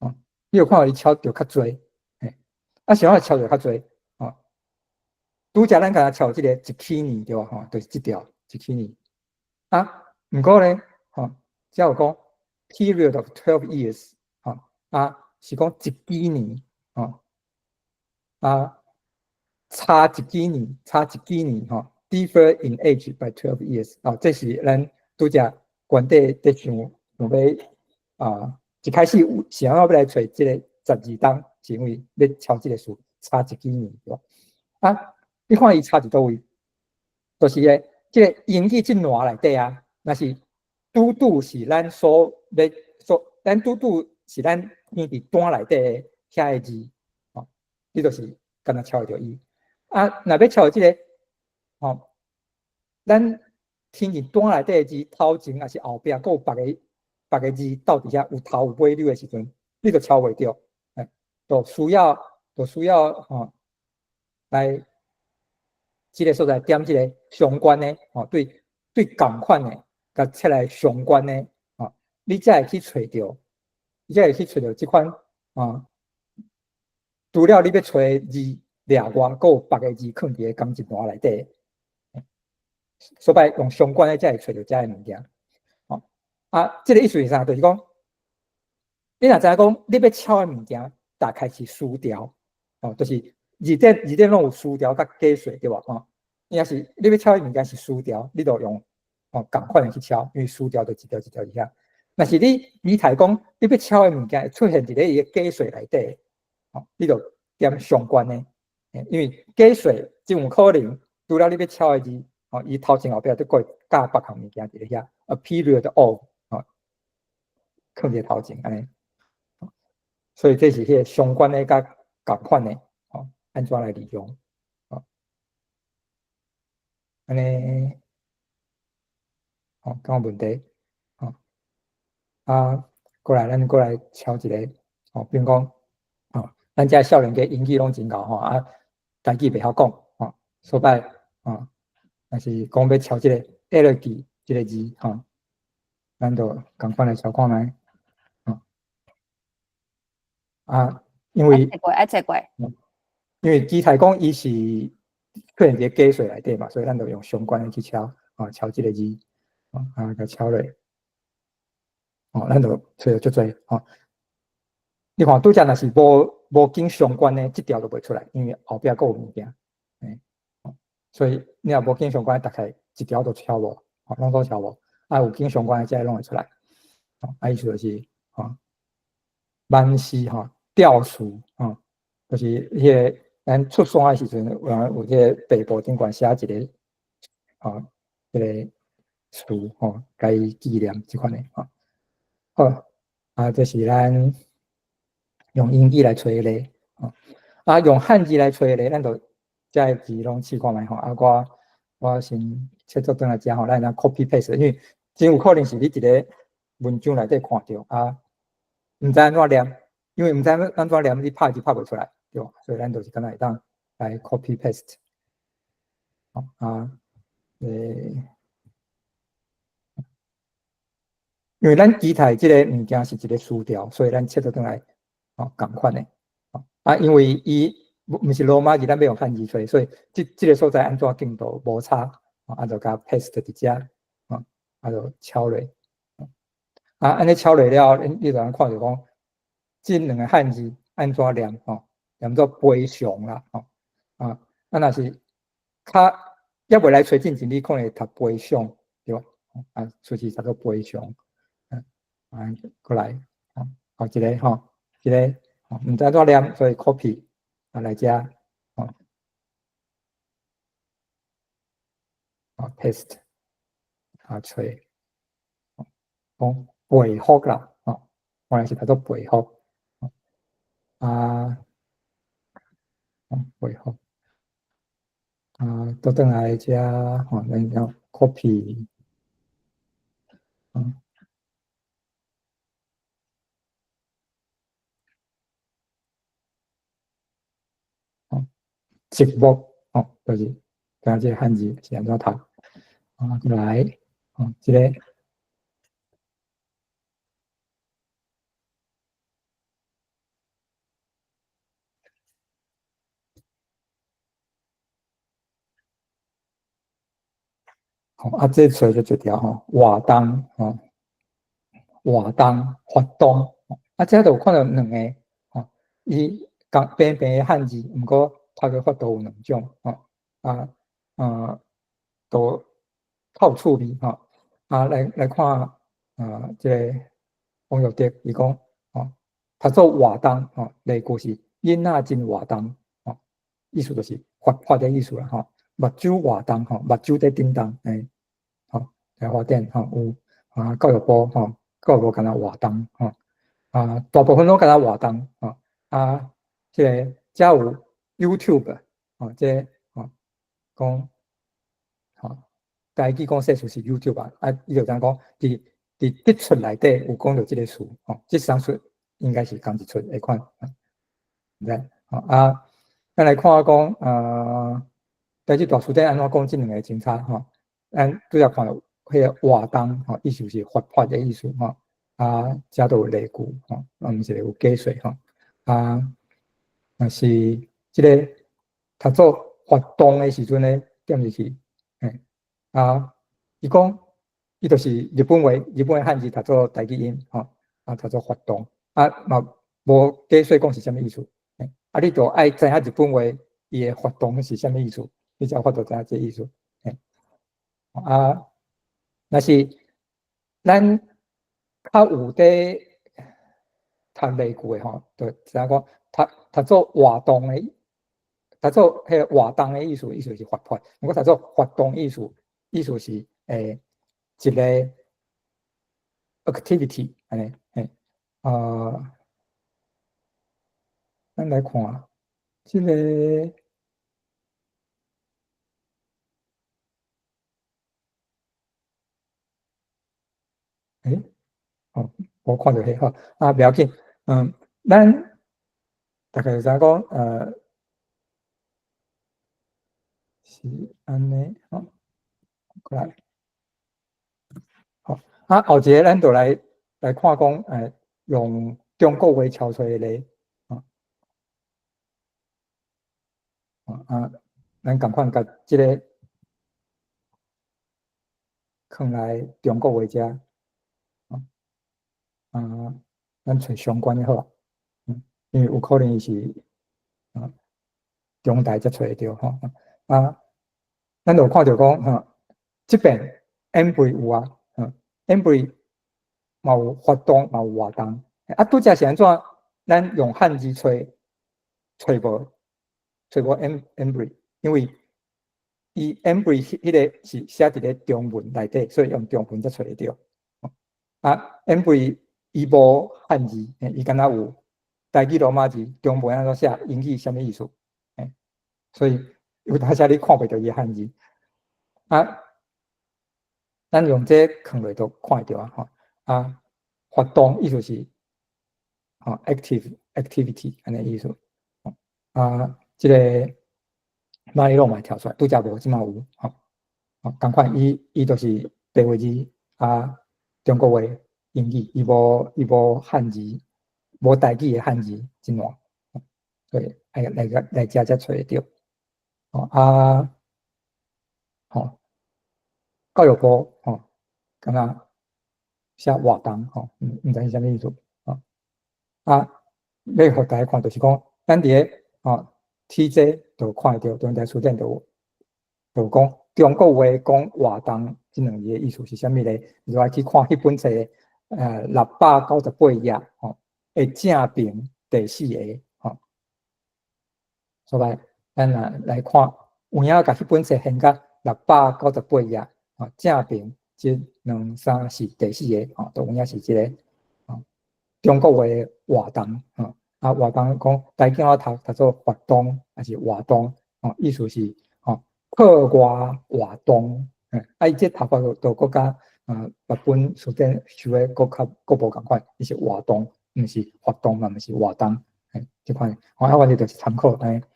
Speaker 1: 哦，你有看到伊敲著較濟，嘿，啊，啥物敲著較濟，哦，拄才咱敢若敲這个一起年對無？吼，就是這條一起年。啊，毋過咧，吼，遮有講 period of 12 years，吼，啊，是講一幾年，吼，啊。差一幾年，差一幾年吼，differ in age by 12 years，哦，這是咱拄才原底佇想想欲啊，一開始有想欲來揣這個12冬，是因為欲敲這個數差一幾年對無？啊，你看伊差佇佗位，就是咧，這個英語這欄內底啊，若是拄拄是咱所欲所，咱拄拄是咱編佇單內底的遐个字，吼，你就是敢若敲會著伊。啊，若欲敲這个，吼，咱聽見單內底的字頭前抑是後壁，閣有別个別个字鬥佇遐有頭有尾的時陣，你就敲袂著，欸，就需要吼來這个所在點這个相關的，吼，對對仝款的，共切來相關的，吼，你才會去揣著，你才會去揣著這款啊，除了你欲揣的字。掠外，閣有別个字囥佇咧仝一欄內底，所以用相關的才會揣著遮个物件。吼，啊，這个意思是啥？就是講，你若知影講，你欲敲的物件，大概是詞條，哦，就是字典字典攏有詞條佮解說對無？吼，你若是你欲敲的物件是詞條，你就用哦仝款的去敲，因為詞條就一條一條佇遐。若是你擬態講，你欲敲的物件會出現佇咧伊的解說內底，吼，你就點相關的。因為解說真有可能，除了你欲敲的字，吼，伊頭前後壁都閣會加別項物件佇咧遐，a period of，吼，囥佇頭前按呢。所以這是彼个相關的佮仝款的，吼，按怎來利用，吼，按呢，吼，敢有問題？吼，啊，過來，咱過來敲一个，吼，比如講，吼，咱遮少年家英語攏真𠢕吼，啊。台語袂曉講，吼，所以吼，若是講欲敲這个 elegy 這个字，吼，咱就仝款來敲看覓，吼，啊，因為
Speaker 3: 愛切過，
Speaker 1: 因為基台講伊是出現佇解說內底嘛，所以咱就用相關的去敲，啊，敲這个字，啊，共敲落，哦，咱就揣著足濟，吼。你看拄才若是無無經相關的，這條就袂出來，因為後壁閣有物件，欸，所以你若無經相關，大概一條都敲無，吼，攏總敲無，啊，有經相關的，這攏會出來，啊，意思就是，吼，萬事吼，吊詞，吼，就是彼个咱出山的時陣，有人有這个白布頂懸寫一個，吼，這个詞，吼，共伊紀念這款的，吼，好，啊，這是咱用英語來揣例，吼，啊，用漢字來揣例，咱就遮个字攏試看覓吼，啊，我我先切做轉來遮吼，咱會當 copy paste，因為真有可能是你佇咧文章內底看著啊，毋知按怎念，因為毋知按怎念，你拍字拍袂出來，對無？所以咱就是敢若會當來 copy paste，吼啊，因為咱期待這个物件是一个詞條，所以咱切做轉來，吼，仝款的，啊，因為伊毋是羅馬字，咱欲用漢字揣，所以這這个所在按怎經都無差，啊，就共 paste 佇遮，啊，就敲落，啊，按呢敲落了，你就通看著講，這兩個漢字按怎念，吼，念做賠償啦，吼，啊，啊，若是較猶未來揣進前，你可能會讀賠償，對無？啊，出去讀做賠償，啊，過來，好，一個吼，一個，毋知按怎念，所以 copy 啊來遮，吼，啊 paste，啊揣，講回覆啦，吼，原來是讀做回覆，啊，回覆，啊，倒轉來遮，吼，咱要 copy，嗯。節目，吼，就是知影這個漢字是按怎讀。啊，過來，吼，這個。吼，啊，這揣就一條吼，活動吼，活動活動，啊，這就有看到兩個吼，伊仝平平的漢字，毋過讀的法度有兩種吼，啊啊，都較有趣味吼，啊，來來看啊，這個王育德伊講吼，讀做活動吼，例句是囡仔真活動吼，意思就是活潑的意思啦吼。目睭活動吼，目睭佇振動，欸，吼，台華電吼有啊，教育部吼，教育部敢若活動吼，啊，大部分攏敢若活動吼，啊，這個遮有 YouTube 吼，這個吼講吼，台語講說詞是 YouTube 啊，啊，伊就怎講，佇佇得出內底有講著這個詞吼，這三出應該是仝一出的款，毋知吼啊，咱來看講啊。台語大辭典按怎講這兩個真差吼？咱拄才看著彼個活動吼，意思是活潑的意思吼。啊，遮都有例句吼，啊，毋是有解說吼。啊，若是這個讀做活動的時陣咧，點入去，嘿，啊，伊講伊就是日本話，日本的漢字讀做台語音吼，啊，讀做活動，啊嘛無解說講是啥物意思，啊，你就愛知影日本話伊的活動是啥物意思。你才有法度知影這個意思。啊，若是咱較有佇讀例句的吼，就知影講讀讀做活動的，讀做彼個活動的意思，意思是活潑；毋過讀做活動意思，意思是一個 activity 按呢嘿。啊，咱來看這個。欸，哦，無看著彼吼，啊，袂要緊，嗯，咱大概就知影講，是按呢，吼，過來，好，啊，後一个咱就來來看講，用中國話抄出來的例，啊，啊，咱仝款共這个囥來中國話遮。啊，咱揣相關的好啊，嗯，因為有可能伊是啊中台才揣會著吼，啊，咱就看著講吼，這邊 Ambry 有啊，嗯，Ambry 嘛有活動嘛有活動，啊，拄才是按怎？咱用漢字揣揣無揣無 Ambry，因為伊 Ambry 彼個是寫佇咧中文內底，所以用中文才揣會著。啊，Ambry 伊無漢字，伊敢若有台語羅馬字，中文按怎寫，英語啥物意思？所以有當時你看袂著伊漢字。啊，咱用這囥落就看會著啊，吼啊，活動意思是吼 active activity 按呢意思。啊，這個馬里諾嘛跳出來，拄才無，這馬有吼。哦，仝款伊伊就是白話字啊，中國話。英語伊無伊無漢字，無台語的漢字真爛，所以愛來個來遮才揣會著。哦啊，吼，教育部吼，敢若寫活動吼，毋毋知是啥物意思吼。啊，欲予大家看就是講，咱佇咧吼 TJ 就看會著，中台辭典就有，就講中國話講活動這兩字的意思是啥物咧？你就愛去看彼本冊。698頁吼，的正爿第四个吼，所以咱來來看，有影共彼本冊掀甲698頁吼，正爿一、兩、三、四第四个吼，都有影是這个吼，中國話的活動吼，啊活動講台語怎讀讀做活動，抑是活動吼，意思是吼課外活動，啊伊這讀法就閣較。啊，別本辭典收的閣較閣無仝款，伊是活動，毋是活動嘛，毋是活動，嘿，這款，啊，反正就是參考按呢。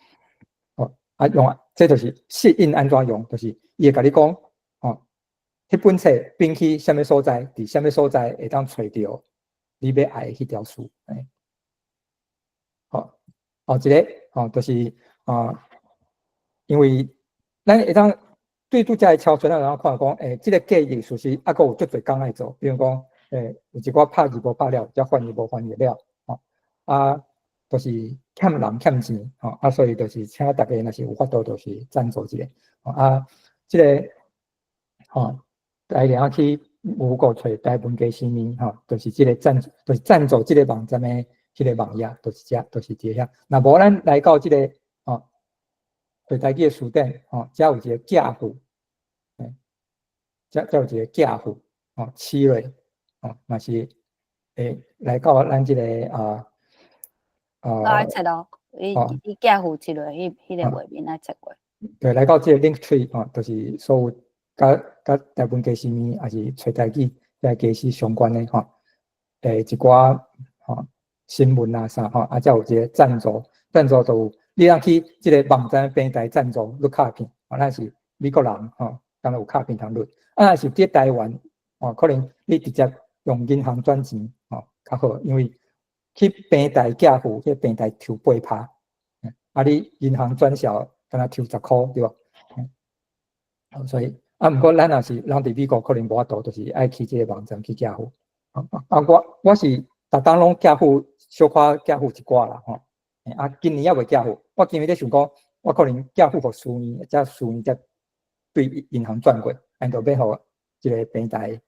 Speaker 1: 哦，啊，啊用這就是適應按怎用，就是伊會共你講，吼，彼本冊反去啥物所在，佇啥物所在會當揣著你欲愛的彼條詞，欸。好，哦，一个，吼，就是啊，因為咱會當對拄才的敲出，咱會當看講，欸，這个計劃事實猶閣有足濟工愛做，比如講，欸，有一寡拍字無拍了，才翻譯無翻譯了，吼，啊，就是欠人欠錢，吼，啊，所以就是請大家若是有法度，就是贊助一下，啊，這个，吼，大家去有個揣台文家私面，吼，就是這个贊助，就是贊助這个網站的彼个網頁，就是遮，就是佇遐。若無咱來到這个，吼，揣台語的辭典，吼，遮有一個寄付，欸，遮有一個寄付，吼，試落，吼，嘛是會來到咱這個啊。
Speaker 3: 我愛切咯，伊伊寄付一落，彼個畫面愛切過。
Speaker 1: 對，來到這個 link tree 吼，就是所有佮台文家私面，抑是揣台語遮家私相關的吼，欸，一寡吼新聞啊啥吼，啊，才有一個贊助，贊助就有你通去這個網站平台贊助錄卡片，吼，咱是美國人吼，敢若有卡片通錄，啊，若是佇台灣吼，可能你直接用銀行轉錢吼較好，因為去平台寄付，去平台抽8%，啊，你銀行轉銷敢若抽10箍對無？所以啊，毋過咱若是人佇美國，可能無法度，就是愛去這個網站去寄付。啊，我是逐冬攏寄付，小可寄付一寡啦吼。啊，今年猶未寄付，我今年咧想講，我可能寄付予書院，才書院才對銀行轉過，𪜶就欲予這個平台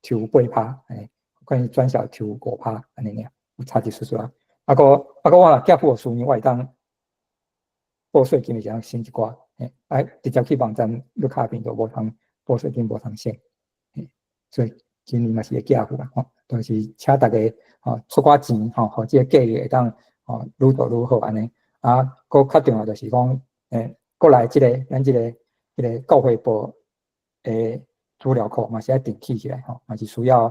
Speaker 1: 抽8%，欸，可能轉銷抽5%按呢爾。有差一絲絲啊，啊閣我若寄付予書院，我會當報稅金會當省一寡，欸，啊，直接去網站錄卡片就無通報稅金無通省，欸，所以今年嘛是會寄付啦，吼，就是請大家吼出寡錢吼，予這個計劃會當吼愈做愈好按呢。啊，閣較重要就是講，欸，過來這個咱這個彼個教會部的資料庫嘛是愛定起起來吼，嘛是需要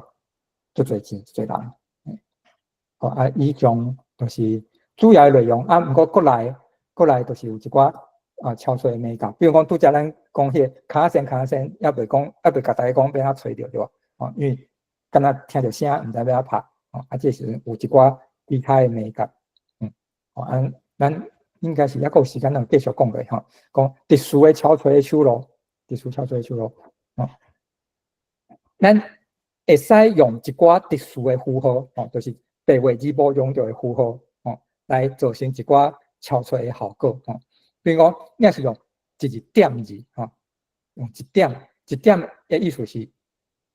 Speaker 1: 足濟錢足濟人。好啊，以上就是主要的內容啊。毋過國內就是有一寡啊敲出的眉角，比如講拄才咱講彼个跤仔先跤仔先，猶未講，猶未共大家講欲按怎揣著對無？吼，因為敢若聽著聲，毋知欲按怎拍，吼，啊，這時陣有一寡其他的眉角，嗯，吼，啊，咱應該是猶閣有時間，咱繼續講落去吼，講特殊的敲槌的手路，特殊敲槌的手路，吼，咱會使用一寡特殊的符號，吼，就是白話字無用著的符號，吼，來造成一寡敲槌的效果，吼。比如講，你若是用一個點字，吼，用一點一點的意思是，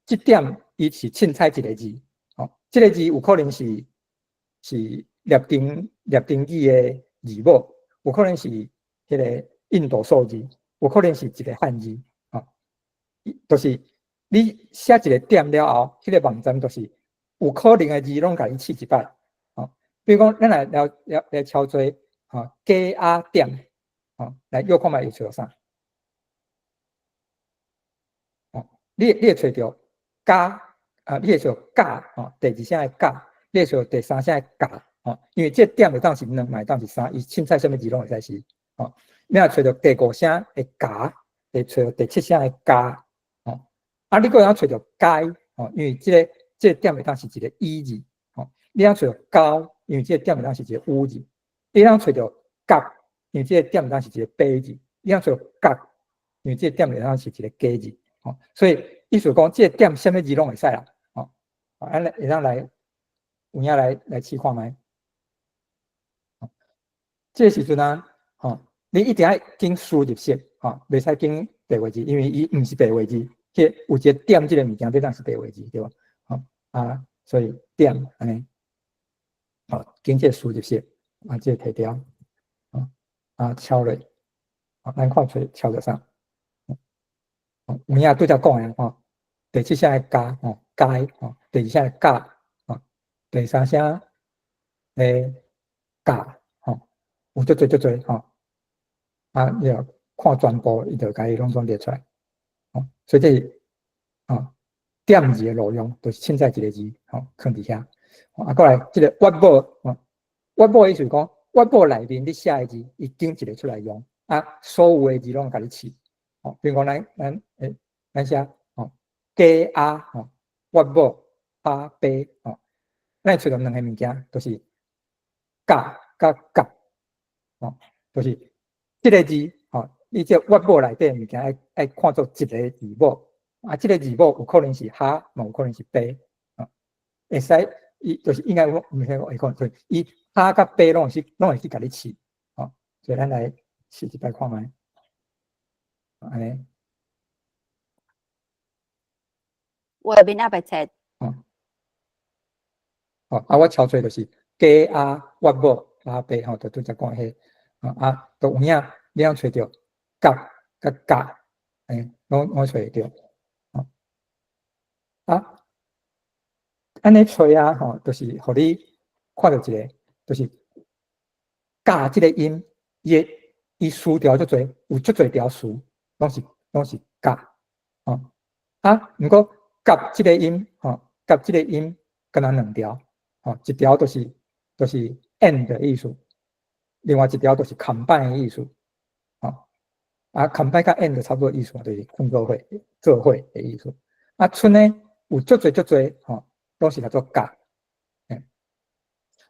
Speaker 1: 這點伊是凊彩一個字，吼，這個字有可能是拉丁語的字母，有可能是彼個印度數字，有可能是一個漢字，吼，就是你寫一個點了後，彼個網站就是有可能的字攏共你試一擺，吼。比如講，咱來敲做吼加壓點，吼，來約看覓會揣著啥？吼，你會揣著加啊，你會揣著甲，吼，第二聲的甲，你會揣著第三聲的甲，吼，因為這點會當是兩，嘛會當是三，伊凊彩啥物字攏會使是，吼。你若揣著第五聲的甲，會揣著第七聲的加，吼。啊，你閣會當揣著該，吼，因為這個點會當是一個乙字，吼。你通揣著交，因為這個點會當是一個戊字。你通揣著角，因為這個點會當是一個白字。你通揣著角，因為這個點會當是一個家字，吼。所以意思講，這個點啥物字攏會使啦，吼。啊，咱會當來有影來試看覓。這個時陣啊，吼，你一定愛揀輸入式，吼，袂使揀白話字，因為伊毋是白話字，彼有一個點這個物件，欲當是白話字，對無？吼啊，所以點按呢，吼，揀這個輸入式，啊，這個提掉，啊，敲落，咱看揣敲著啥？有影拄才講的吼，第七聲的加吼，該吼，第二聲的甲吼，第三聲的甲吼，有足濟足濟吼，啊，你若看全部，伊就共伊攏總列出來，吼，所以這是吼點字的路用，就是凊彩一個字吼，囥佇遐。啊，過來這個挖寶吼，挖寶意思講，挖寶內面你寫的字，伊揀一個出來用，啊，所有的字攏共你試，吼，比如講咱寫吼，雞鴨吼，月母蝦白吼，咱會揣著兩个物件，就是甲佮蛤，吼，就是這个字吼，你這月母內底的物件愛愛看做一个字母，啊，這个字母有可能是蝦，嘛有可能是白，吼，會使伊就是應該講，毋是講會可能，就是伊蝦佮白攏是攏會去共你試，吼，所以咱來試一擺看覓，按呢。
Speaker 3: 畫面猶袂切。
Speaker 1: 哦，哦，啊，我敲出就是雞鴨月母蝦白吼，就拄才講彼，啊，都有影，你通揣著蛤佮蛤，欸，攏攏揣會著，哦，啊，按呢揣啊，吼，就是予你看著一个，就是蛤這个音，伊的伊詞條足濟，有足濟條詞，攏是攏是蛤，吼，啊，毋過蛤這个音，吼，蛤這个音，敢若兩條，吼，一條就是就是 and 的意思，另外一條就是 combine 的意思，吼，啊，combine 佮 and 差不多意思嘛，就是混做伙、做伙的意思。啊，賰呢有足濟足濟，吼，攏是叫做蛤，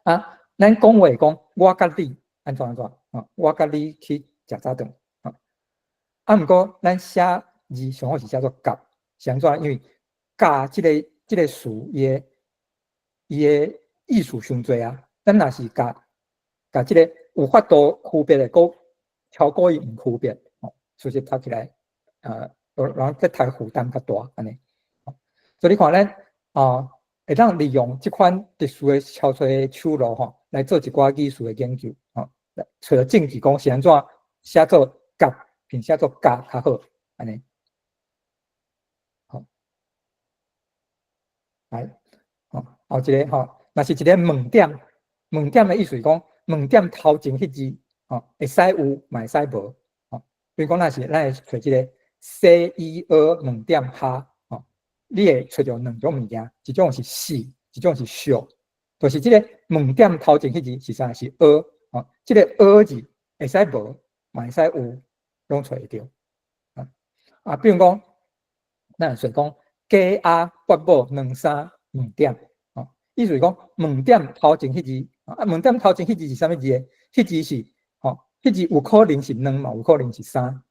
Speaker 1: 啊，咱講話講我佮你按怎按怎，吼，我佮你去食早頓，吼，啊，毋過咱寫字上好是寫做蛤，是按怎？因為蛤這個這個詞，伊的伊的意思傷濟啊。咱若是共共這個有法度區別的，閣超過伊毋區別，吼，事實讀起來，人去讀負擔較大按呢。所以你看咱啊，會當利用這款特殊的敲揣的手路吼，來做一寡語詞的研究，吼，揣著證據講是按怎寫做蛤，比寫做蛤較好，按呢。好，來，吼，後一個吼，若是一個問點，問點的意思是講，問點頭前彼字，吼，會使有，嘛會使無，吼。比如講，若是咱會揣這個 C E 蚵問點蝦，吼，你會揣著兩種物件，一種是四，一種是數，就是這個問點頭前彼字是啥？是蚵，吼，這個蚵字會使無，嘛會使有，攏揣會著。啊，啊，比如講，咱會講雞鴨月母兩三問點，吼，意思是講問點頭前彼字，啊，問點頭前彼字是啥物字呢？彼字是，吼，彼字有可能是兩嘛，有可能是三，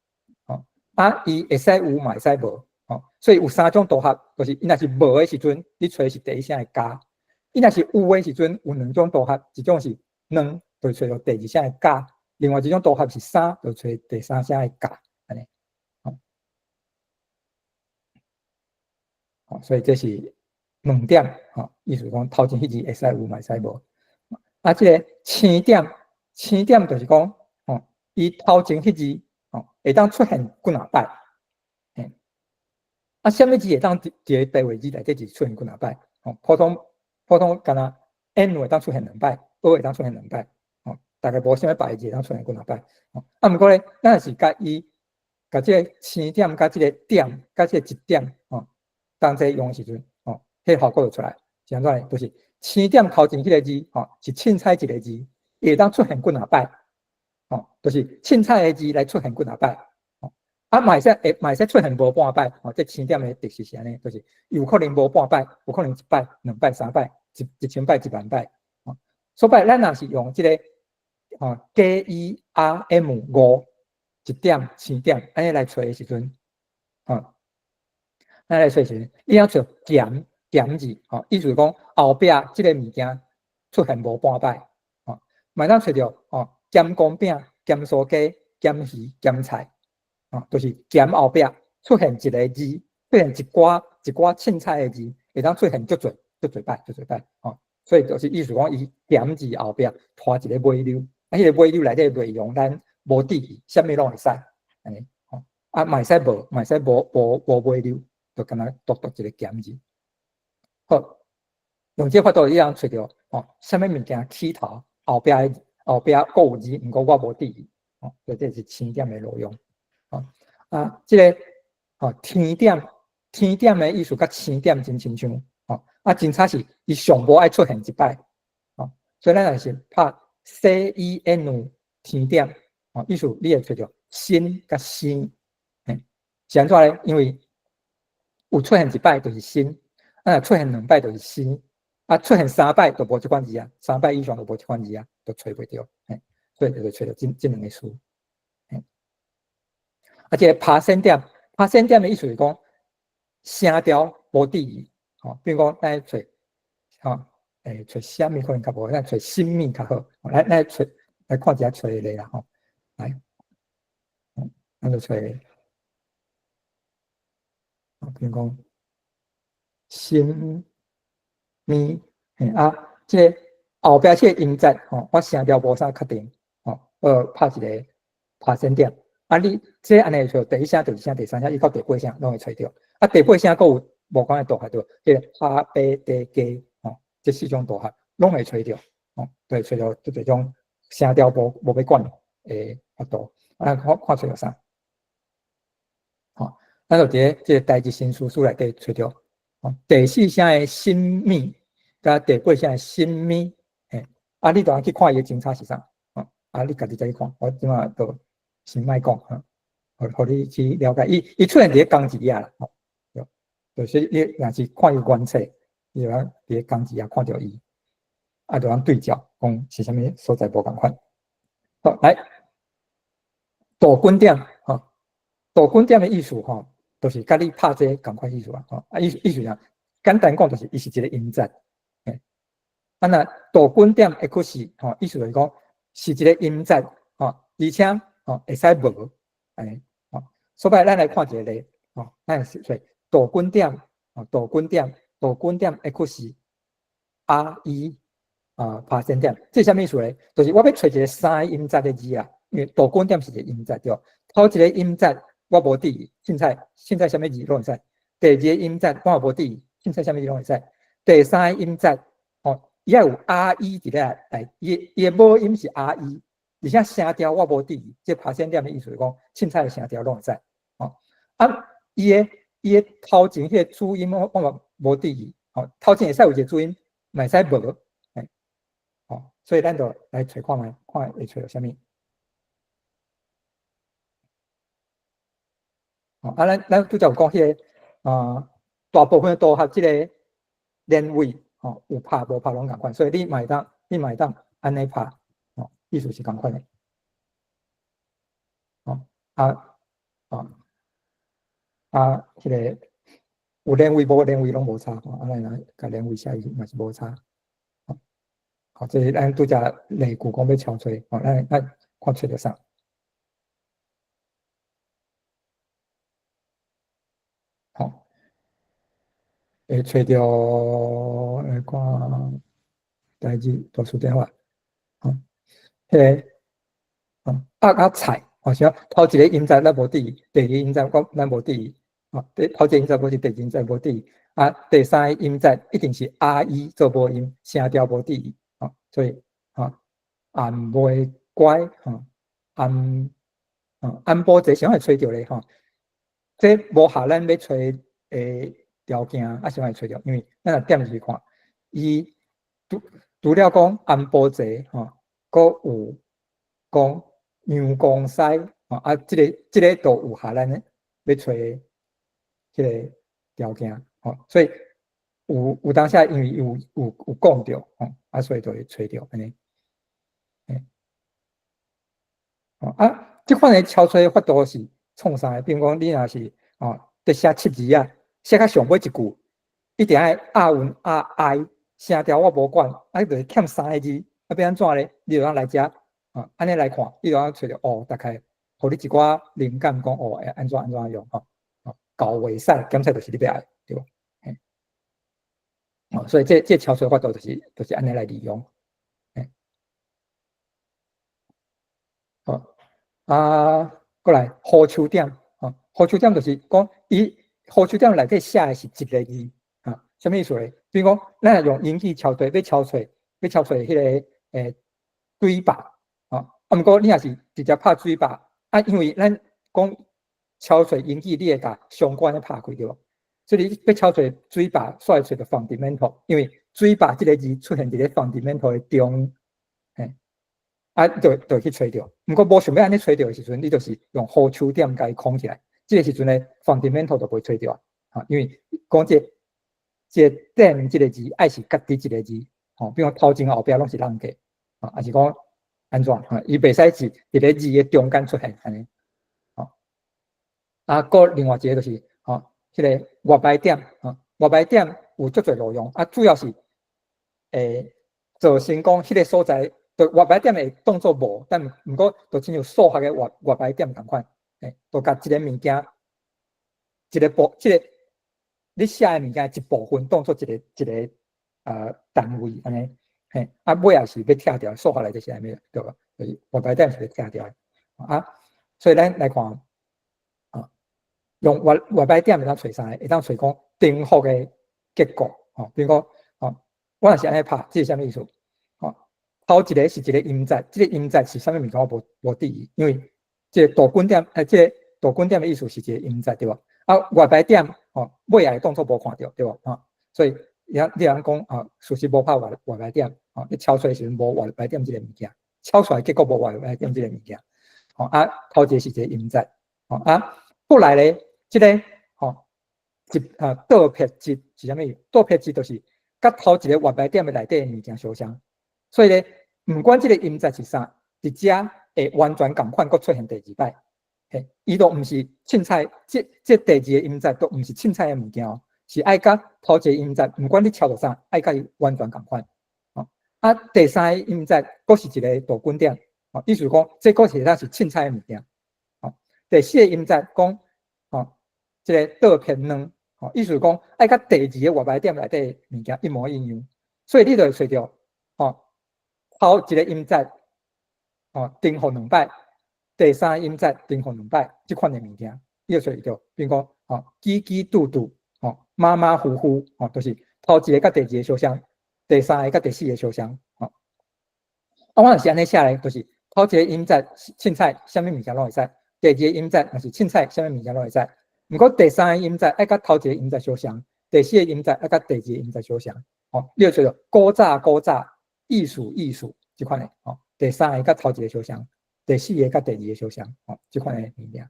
Speaker 1: 吼，啊，伊會使有嘛會使無，吼，所以有三種組合，就是伊若是無的時陣，你揣的是第一聲的加；伊若是有的時陣，有兩種組合，一種是兩，就揣著第二聲的蛤；另外一種組合是三，就揣第三聲的蛤，按呢，吼，好，所以這是問點，吼，意思講頭前彼字會使有，嘛會使無。啊，這個星點，星點就是講，吼，伊頭前彼字，吼，會當出現幾若擺，嘿，啊，啥物字會當佇佇個白話字內底是出現幾若擺？吼，普通普通敢若 N 會當出現兩擺，O 會當出現兩擺，吼，大概無啥物別个字會當出現幾若擺，吼，啊，毋過咧，咱若是共伊，共這個星點，佮這個點，佮這個一點，吼，同齊用的時陣，吼，彼個效果就出來，是按怎呢？就是星點頭前彼個字，吼，是凊彩一個字，伊會當出現幾若擺，吼，就是凊彩的字來出現幾若擺，吼，啊，嘛會使會嘛會使出現無半擺，吼，這星點的特色是按呢，就是有可能無半擺，有可能一擺、兩擺、三擺、一一千擺、一萬擺，吼，所以咱若是用這個，吼，G E A M 五一點星點，按呢來揣的時陣，吼，按呢來揣時陣，你要揣鹹鹹字，吼，意思是講後壁這個物件出現無半擺，吼，嘛會當揣著，吼，鹹公餅、鹹酥雞、鹹魚、鹹菜，吼，就是鹹後壁出現一個字，出現一寡一寡凊彩的字，會當出現足濟足濟擺足濟擺，吼，所以就是意思講，伊鹹字後壁拖一個尾溜，啊，彼個尾溜內底內容咱無注意，啥物攏會使，按呢，吼，啊，嘛會使無，嘛會使無無無尾溜，就敢若獨獨一個鹹字。好，用這個法度你通揣著，吼，啥物物件起頭後壁後壁閣有字，毋過我無注意，吼，所以這是星點的路用，吼，啊，這個吼天點，天點的意思佮星點真親像，吼，啊，真慘是伊上無愛出現一擺，吼，所以咱若是拍 C E N 天點，哦，意思你會揣著新佮生，嘿，是按怎咧？因為有出現一擺就是新，啊，出現兩擺就是生，啊，出現三擺就無這款字啊，三擺以上就無這款字啊，就揣袂著，嘿，所以就揣著這兩个詞。嘿，啊，這个拍線點，拍線點的意思是講聲調無佇伊，吼，比如講咱揣，吼，揣啥物可能較無，咱揣新物較好，來來揣來看一下揣例啦，吼，來，咱就揣，比如講新物，嘿啊，這个後壁這個音節，吼，我聲調無啥確定，吼，我拍一个拍線點，啊，你這按呢揣第一聲、第二聲、第三聲，一到第八聲攏會揣著，啊，第八聲閣有無仝的組合對，這个阿、B、D、G，吼，這四種組合攏會揣著，吼，對，揣著這種聲調無欲管的法度，啊，看看揣著啥？吼，咱就佇咧這个台日新思書內底揣著，吼，第四聲的新物，佮第八聲的新物，嘿，啊，你著愛去看伊的精彩是啥？吼，啊，你家己再去看，我這馬就先莫講，吼，予你去了解。伊出現佇咧仝一頁啦，吼，對，就是你若是看伊原冊，你就通佇咧仝一頁看著伊，啊，就通對照，講是啥物所在無仝款。好，來，度滾點，吼，度滾點的意思，吼，就是佮你拍這個仝款意思啊，吼，啊，意思啥？簡單講就是伊是一個音節，嘿，啊，若度滾點 X，吼，意思就是講是一個音節，吼，而且吼會使無，按呢，吼，所以咱來看一個例，吼，咱是說度滾點，吼，度滾點，度滾點 X R E 啊，拍線點，這啥物意思咧？就是我欲揣一個三个音節的字啊，因為度滾點是一個音節對，頭一個音節我無佇意，凊彩啥物字攏會使；第二個音節我也無佇意，凊彩啥物字攏會使；第三個音節，吼，伊愛有 R E 佇咧內，伊的母音是 R E，而且聲調我無佇意，這拍線點的意思是講，凊彩的聲調攏會使，吼，啊，伊的頭前彼個主音我嘛無佇意，吼，頭前會使有一個主音，嘛會使無，嘿，吼，所以咱就來揣看覓，看會揣著啥物。吼，啊，咱拄才有講彼个，啊，大部分都合這个連位，吼，有拍無拍攏仝款，所以你嘛會當按呢拍，吼，意思是仝款的。吼，啊，啊，啊，彼个有連位無連位攏無差，吼，啊，咱若共連位寫伊嘛是無差。吼，好，這是咱拄才例句講欲敲揣，吼，咱看揣著啥？吼，會揣著來看台日大辭典法，吼，彼个，吼，鴨仔菜，吼，啥？頭一个音節咱無佇意，第二個音節講咱無佇意，吼，第頭一個音節無佇，第二音節無佇意，啊，第三個音節一定是 R E 做母音，聲調無佇意，吼，所以，吼，按袂乖，吼，按，吼，按波這啥會揣著咧，吼，這無合咱欲揣的條件，啊，啥會揣著？因為咱若點入去看，伊除了講安波濟，吼，閣有講陽光西，吼，啊，這个都有合咱欲揣的這个條件，吼，所以有當時因為有講著，吼，啊，所以就會揣著按呢，嘿，吼，啊，這款的敲揣法度是創啥的？比如講，你若是吼，佇寫七字啊，寫到上尾一句，一定愛押韻押哀，聲調我無管，啊，就是欠三个字，啊，欲按怎咧？你就通來遮，啊，按呢來看，你就通揣著哦，大概予你一寡靈感，講哦，會按怎按怎用吼，吼，厚袂使，檢測就是你欲愛，對無？嘿，哦，所以這敲揣法度就是按呢來利用，嘿，好，啊，過來呼秋點，吼，呼秋點就是講，伊呼秋點內底寫的是一个字，啊，啥物意思咧？比如講，咱若用英語敲揣，欲敲揣彼个水壩，吼，啊，毋過你若是直接拍水壩，啊，因為咱講敲揣英語，你會共相關的拍開對無？所以你欲敲揣水壩，煞會揣著 fundamental，因為水壩這个字出現佇咧 fundamental 的中，嘿，啊，就去揣著。毋過無想欲按呢揣著的時陣，你就是用弧丘點共伊框起來。這個時陣咧，fundamental 就袂揣著啊，因為講這個點這個字愛是家己一個字，吼，比如講頭前後壁攏是空格，啊，抑是講按怎，啊，伊袂使是佇咧字的中間出現按呢，吼。啊，閣另外一個就是，吼，彼個外排點，吼，外排點有足濟路用，啊，主要是，造成講彼個所在，就外排點會當做無，但毋過就親像數學的外排點仝款，就共一個物件，一個部，這個你寫的物件一部分當做一個單位按呢，嘿，啊尾仔是欲拆掉，數學內底是按呢，對無？就是外排點是欲拆掉的，啊，所以咱來看，啊，用外排點會當揣啥？會當揣講重複的結果，吼，比如講，吼，我若是按呢拍，這是啥物意思？吼，頭一個是一個音節，這個音節是啥物物件？我無注意，因為這個大滾點，這個大滾點的意思是一個音節，對無？啊，外排點，吼，尾仔的動作無看著，對無？吼，所以你通講啊，事實無拍外排點，吼，你敲出來時陣無外排點這個物件，敲出來結果無外排點這個物件，吼啊，頭一個是一個音節，吼啊，過來咧，這個吼，一啊倒撇字是啥物？倒撇字就是佮頭一個外排點的內底的物件相像，所以咧，毋管這個音節是啥，佇遮會完全仝款，閣出現第二擺，嘿，伊都毋是凊彩，這第二個音節都毋是凊彩的物件哦，是愛佮頭一個音節，毋管你敲著啥，愛佮伊完全仝款。吼，啊，第三個音節閣是一個大滾點，吼，意思講這閣是會當是凊彩的物件。吼，第四個音節講，吼，這個倒撇兩，吼，意思講愛佮第二個外排點內底物件一模一樣，所以你就會揣著，吼，頭一個音節，吼，重複兩擺，第三個音節重複兩擺，這款的物件，你就揣著，比如講，吼，嘰嘰嘟嘟，吼，馬馬虎虎，吼，就是頭一個佮第二個相像，第三個佮第四個相像，吼。啊，我若是按呢寫咧，就是頭一個音節凊彩，啥物物件攏會使；第二個音節若是凊彩，啥物物件攏會使。毋過第三個音節愛佮頭一個音節相像，第四個音節愛佮第二個音節相像，吼，你就揣著古早古早，意思意思，這款的，吼，第三個佮頭一個相像，第四個佮第二個相像，吼，這款的物件，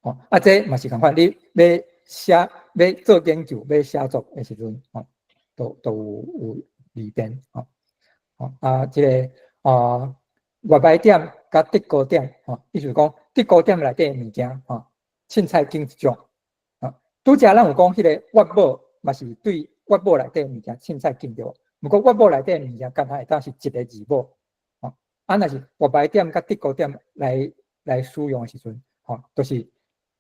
Speaker 1: 吼，啊，這嘛是仝款，你欲寫欲做研究欲寫作的時陣，吼，都有利便，吼，吼，啊，這個啊，外排點佮得高點，吼，意思講得高點內底的物件，吼，凊彩揀一種，啊，拄才咱有講彼個韻母嘛是對韻母內底的物件凊彩揀著，毋過韻母內底的物件，敢若會當是一個字母，吼，啊，若是外排點佮得高點來使用的時陣，吼，就是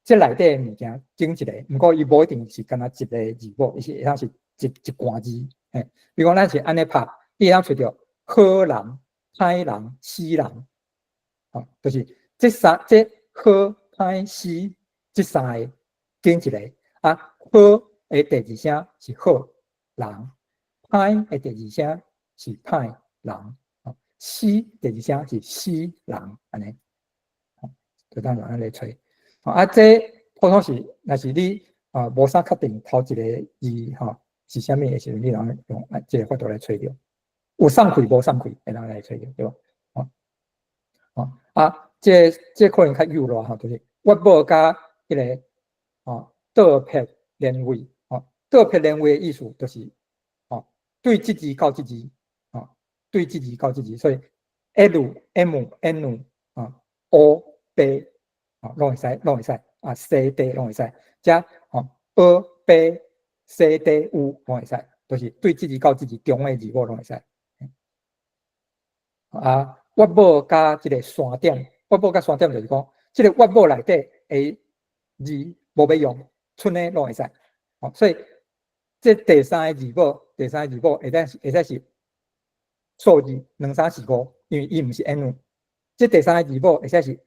Speaker 1: 這內底的物件揀一個，毋過伊無一定是干焦一個字母，伊是會當是一罐字，嘿，比如講咱是按呢拍，你會當揣著好人、歹人、死人，吼，就是這三這好、歹、死這三個揀一個，啊，好的第二聲是好人，歹的第二聲是歹人，死第二聲是死人，按呢，就當按呢揣。啊，這普通是，若是你啊無啥確定頭一個字吼是啥物的時陣，你通用啊這個法度來揣著。有送氣無送氣，會當來揣著，對無？吼，吼啊，這可能較幼囉吼，就是韻母佮彼個吼倒撇連位，吼倒撇連位的意思就是吼對這字到這字，吼對這字到這字，所以 L、M、N 啊 O、B 吼攏會使，攏會使啊，C、D 攏會使，遮吼 A、B、C、D、U 攏會使，就是對這字到這字中的字母攏會使。啊，韻母佮這個山點，韻母佮山點就是講，這個韻母內底的字無欲用，賰的攏會使。吼，所以這第三個字母，第三個字母會使是數字兩三四五，因為伊毋是 N。這第三個字母會使是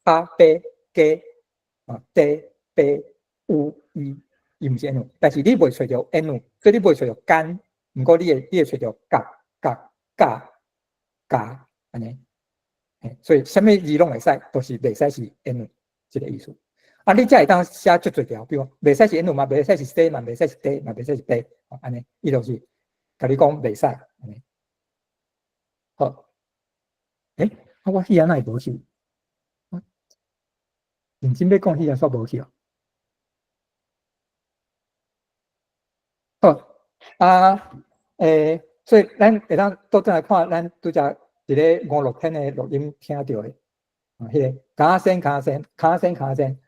Speaker 1: A、B、G 啊 D、B、U、E，伊毋是 N，但是你袂揣著 N，所以你袂揣著間，毋過你會揣著甲、甲、甲、加按呢，所以啥物字攏會使，都是袂使是 N 這個意思。啊，你才會當寫足濟條，比如講袂使是 N 嘛，袂使是 C 嘛，袂使是 D 嘛，袂使是 B，按呢，伊就是共你講袂使按呢。好，欸，啊，我彼个哪會無去？我認真欲講，彼個煞無去哦。好，啊，欸，所以咱會當倒轉來看，咱拄才佇咧五六天的錄音聽著的，啊，彼个跤先跤先跤先跤先，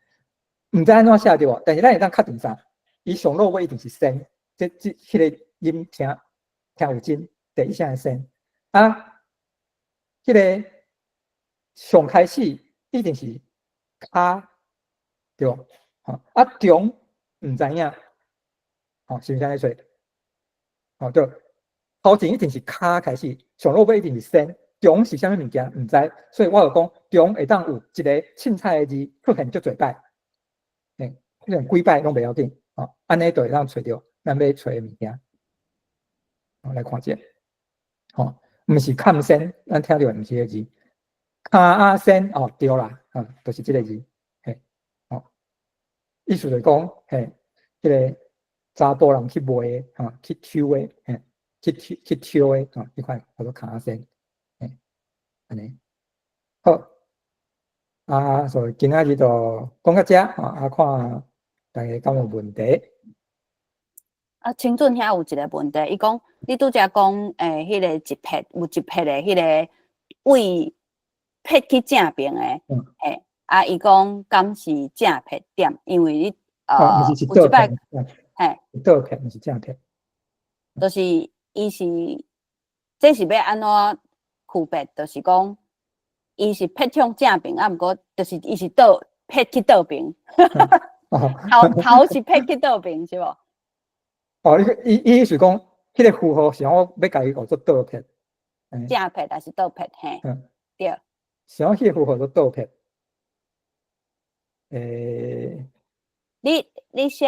Speaker 1: 毋知按怎寫對無？但是咱會當確定啥？伊上落尾一定是先，這彼个音聽聽有真，第一聲的先啊，彼个上開始一定是跤，對無？吼，啊中毋知影，吼，是毋是按呢說？吼對，頭前一定是跤開始，上落尾一定是先，中是啥物物件毋知，所以我就講中會當有一个凊彩的字出現足濟擺，欸，出現幾擺攏袂要緊，吼，按呢就會當揣著咱欲揣的物件。好，來看者，吼，毋是崁先，咱聽著的毋是彼个字，跤仔先哦，對啦，啊，就是這个字，嘿，吼，意思就是講，嘿，彼个查埔人去賣的，吼，去抽的，嘿，去抽去抽的，吼，彼款叫做跤仔先，嘿，按呢，好，啊，所以今仔日就講到遮，吼，啊，看大家敢有問題。
Speaker 3: 啊，清俊遐有一个問題，伊講你拄才講，欸，彼个一撇有一撇的彼个位撇去正爿的，嘿，啊，伊講敢是正撇點？因為你
Speaker 1: 有一擺，
Speaker 3: 嘿，
Speaker 1: 倒撇毋是正撇，
Speaker 3: 就是伊是這是欲按怎區別？就是講伊是撇向正爿，啊，毋過就是伊是倒撇去倒爿，頭頭是撇去倒爿，是無？
Speaker 1: 哦，你伊意思講，彼个符號是我欲共伊叫做倒撇，
Speaker 3: 正撇還是倒撇？嘿，對。
Speaker 1: 是講彼个符號做倒撇。欸，
Speaker 3: 你寫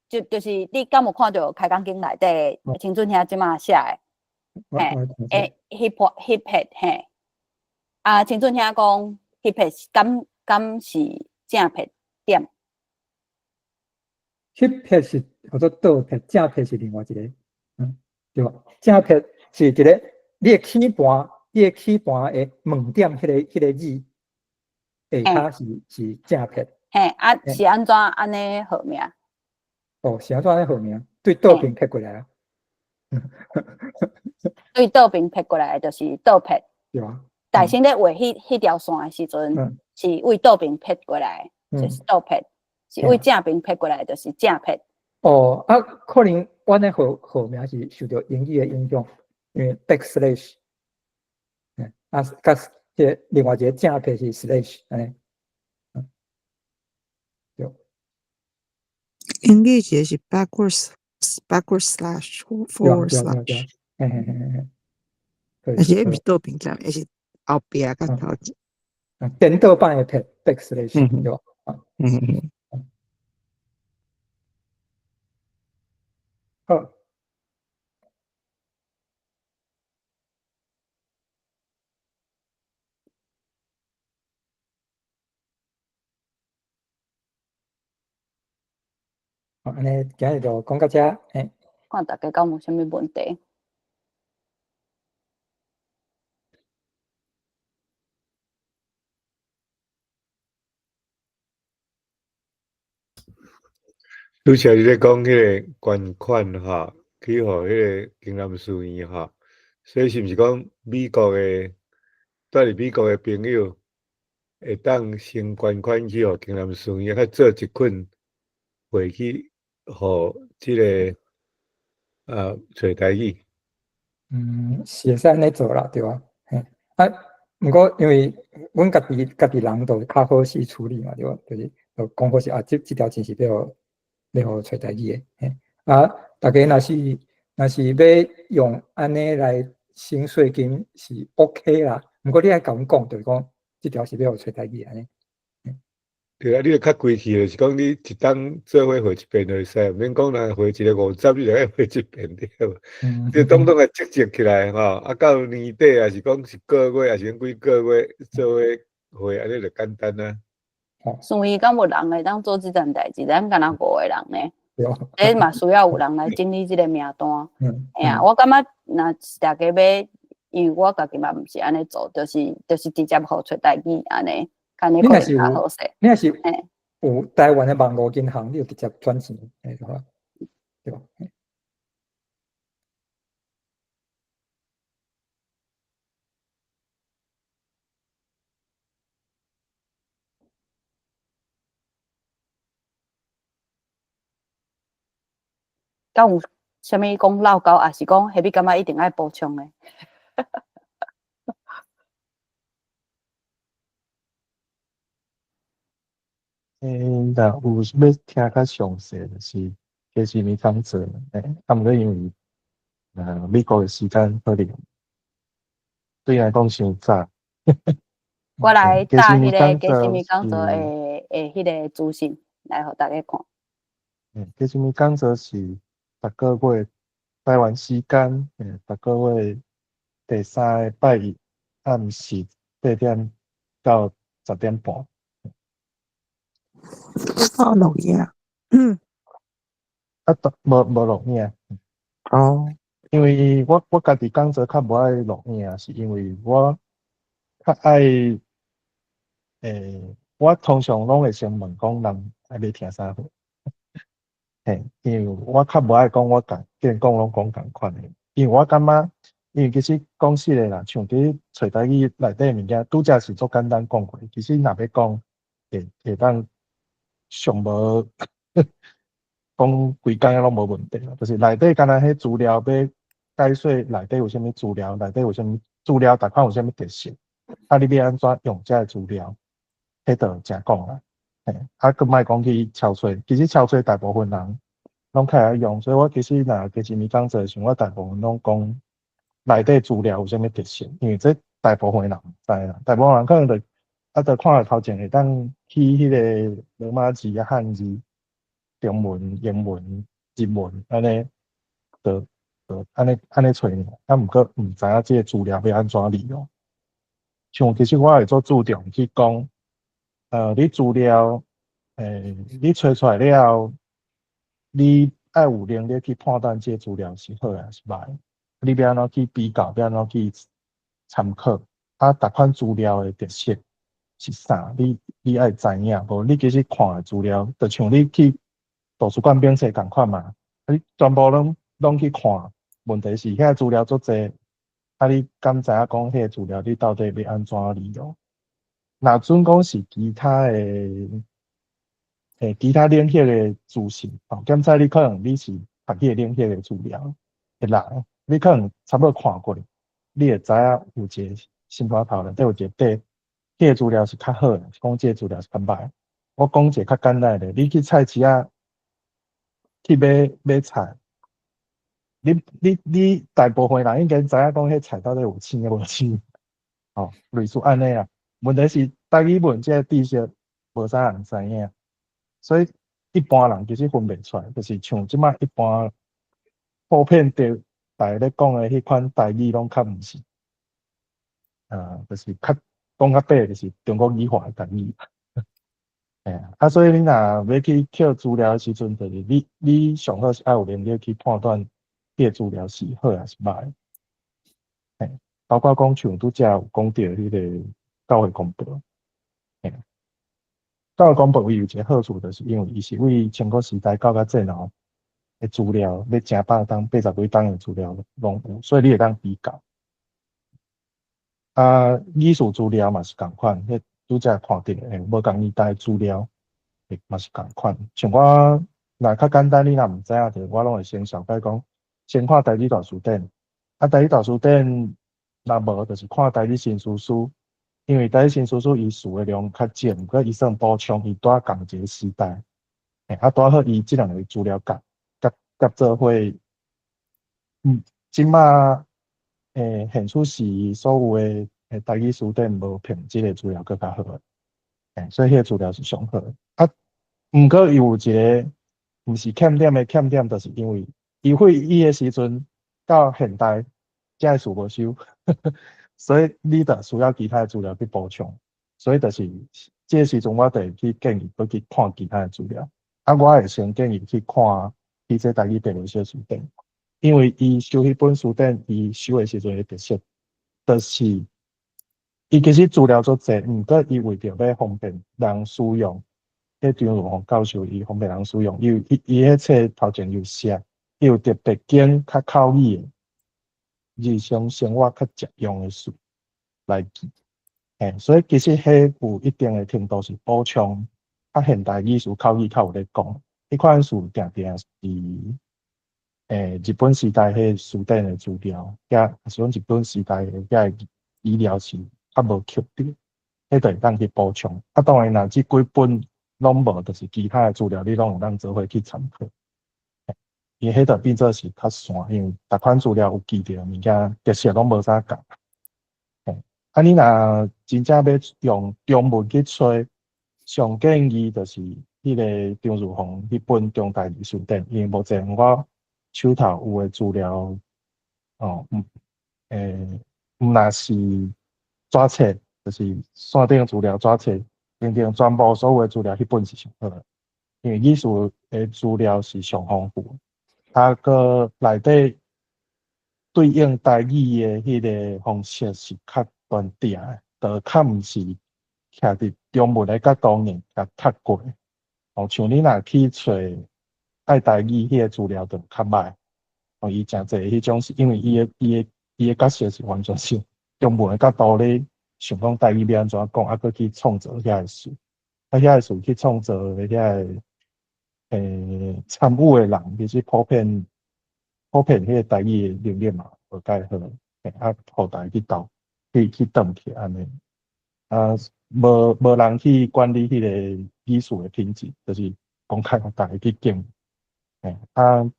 Speaker 3: 就是你敢有看著開講經內底青春兄這馬寫的？嘿，欸，彼撇彼撇嘿，啊，青春兄講彼撇敢敢是正撇點？
Speaker 1: 彼撇是叫做倒撇，正撇是另外一个，對無？正撇是一个你的起盤，你的起盤的問點，彼个字下跤是正撇。
Speaker 3: 嘿，啊，是按怎按呢號名？
Speaker 1: 哦，是按怎按呢號名？對倒爿撇過來啊。
Speaker 3: 對倒爿撇過來就是倒撇。
Speaker 1: 對啊。
Speaker 3: 大聲咧畫彼條線的時陣，是為倒爿撇過來，就是倒撇。是為正爿撇過來，就是正撇。
Speaker 1: 哦，啊，可能阮的號號名是受著英語的影響，因為 backslash，啊，佮這個另外一個正撇是 slash，按呢。對。
Speaker 5: 英語一個是 backwards backward slash forward slash。
Speaker 1: 嘿嘿嘿嘿。
Speaker 5: 而且毋是倒爿正，而是後壁佮頭前。
Speaker 1: 顛倒版的撇 backslash，對無？
Speaker 5: 嗯嗯。
Speaker 1: 好，好，按呢今日就講到遮，嘿。
Speaker 3: 看大家敢有啥物問題？
Speaker 6: 拄才你咧講彼个捐款吼，去予彼个京南書院吼，所以是毋是講美國的蹛佇美國的朋友會當先捐款去予京南書院，較做一捆匯去予這个啊揣台語？
Speaker 1: 嗯，是會使按呢做啦，對無？嘿，啊，毋過因為阮家己家己人就較好勢處理嘛，對無？就是就講好勢啊，這條錢是欲予揣台語的，嘿，啊，大家若是若是欲用按呢來省稅金是 OK 啦，毋過你愛共阮講，就是講這條是欲予揣台語按呢。
Speaker 6: 對啊，你著較規氣，就是講你一冬做伙匯一遍就會使，毋免講若匯一个50，你著愛匯一遍對無？你統統來集集起來吼，啊到年底抑是講一个月，抑是講幾个月做伙匯，按呢就簡單啊。
Speaker 3: 書院敢無人會當做這件代誌？咱敢若五個人呢？這嘛需要有人來整理這个名單。嘿啊，我感覺若是大家欲因為我家己嘛毋是按呢做，就是直接予揣台語按呢，按呢可能較好勢。
Speaker 1: 你若是有台灣的網路銀行，你就直接轉錢，按呢就好，對吧？
Speaker 3: 敢有啥物講落溝，抑是講彼你感覺一定愛補充的？
Speaker 7: 欸，若有欲聽較詳細，就是其實物通做，欸，啊，毋過因為美國的時間可能對𪜶來講傷早。
Speaker 3: 我來打彼個雞絲米講座的彼個資訊來予大家看。
Speaker 7: 嗯，雞絲米講座是逐個月台灣時間，逐個月第三个拜一暗時8點到10點半。
Speaker 5: 有錄影？
Speaker 7: 啊，無錄影。
Speaker 5: 哦。
Speaker 7: 因為我家己講座較無愛錄影，是因為我較愛，我通常攏會先問講人愛欲聽啥貨。嘿，因為我較無愛講我共，既然講攏講仝款的，因為我感覺，因為其實講實的啦，像佇揣台語內底的物件，拄才是足簡單講過，其實若欲講，會當上無講規工攏無問題啦。就是內底敢若彼資料欲解說內底有啥物資料，內底有啥物資料，逐款有啥物特色，啊，你欲按怎用這个資料，彼就誠廣啦。嘿，啊，閣莫講去抄揣，其實抄揣大部分人攏較會曉用，所以我其實若雞絲米講座的時陣，我大部分攏講內底資料有啥物特色，因為這大部分的人毋知啦，大部分人可能就啊，就看著頭前會當去彼個羅馬字啊、漢字、中文、英文、日文按呢，就按呢揣爾，啊，毋過毋知影這个資料欲按怎利用。像其實我會足注重去講，你資料，你揣出來了後，你愛有能力去判斷這个資料是好抑是䆀，你欲按怎去比較，欲按怎去參考，啊，逐款資料的特色是啥？你愛知影，無你其實看的資料，就像你去圖書館免冊仝款嘛，你全部攏去看，問題是遐資料足濟，啊，你敢知影講彼个資料你到底欲按怎利用？若準講是其他的，其他領域的資訊，哦，檢查你可能你是讀彼個領域的資料的人，你可能差不多看過，你會知影有一個心肝頭內底有一個底，彼个資料是較好的，講這个資料是較䆀。我講一个較簡單的，你去菜市仔去買菜，你大部分人應該知影講彼菜到底有青抑無青，哦，類似按呢啊。問題是台語文這个知識無啥人知影，所以一般人其實分袂出來，就是像這擺一般普遍著大家咧講的彼款台語，攏較毋是，就是較講較白，就是中國語化的台語。嘿啊，所以你若欲去抾資料的時陣，就是你上好是愛有能力去判斷彼个資料是好抑是䆀。嘿，包括講像拄才有講著彼个教會公報，嘿，教會公報伊有一個好處，就是因為伊是為戰國時代到甲戰後的資料，欲成百冬、80幾冬的資料攏有，所以你會當比較。啊，藝術資料嘛是仝款，彼拄才看著的無仝年代資料，嘛是仝款。像我若較簡單，你若毋知影，就我攏會先小解講，先看台語大辭典。啊，台語大辭典若無，就是看台語新辭書，因為台語新辭書伊詞的量較少，毋過伊算補充，伊拄仔仝一個時代，啊，拄好伊這兩个資料夾做伙，這馬現出時所有的台語詞典無品質的資料閣較好，所以彼个資料是上好。啊，毋過伊有一个毋是欠點的欠點，就是因為伊會伊的時陣到現代，這个詞無收，所以你就需要其他的資料去補充。所以就是這个時陣，我就會去建議閣去看其他的資料。啊，我會先建議去看彼這台語白文小辭典，因為伊收彼本辭典，伊收的時陣的特色。就是伊其實資料足濟，毋過伊為著欲方便人使用，彼張如鴻教授伊方便人使用，伊伊伊彼冊頭前有寫，伊有特別揀較口語的，日常生活較常用的詞來記，嘿，所以其實彼有一定的程度是補充較現代語詞口語較有咧講，彼款詞定定是日本時代彼辭典的資料，遐是講日本時代的遐語料是較無扣著，彼就會當去補充。啊，當然若這幾本攏無，就是其他的資料你攏會當做伙去參考。因為彼就變做是較散，因為逐款資料有記著的物件特色攏無啥仝。啊，你若真正欲用中文去揣，上建議就是彼個張如鴻彼本中台語辭典，因為目前我手頭有的資料，哦，毋若是紙冊，就是線頂資料紙冊，頂頂全部所有的資料，彼本是上好的，因為語詞的資料是上豐富，啊，閣內底對應台語的彼個方式是較端正的，就較毋是徛佇中文的角度硬共讀過。哦，像你若去揣愛台語彼個資料就較歹。哦，伊誠濟彼種是因為伊的角色是完全是中文的角度咧想講台語欲按怎講，啊，閣去創造遐個詞，啊，遐個詞去創造的遐個參與的人，其實普遍普遍彼個台語的能力嘛無蓋好，啊，予大家去鬥去轉去按呢，啊，無人去管理彼個語詞的品質，就是公開予大家去競，啊，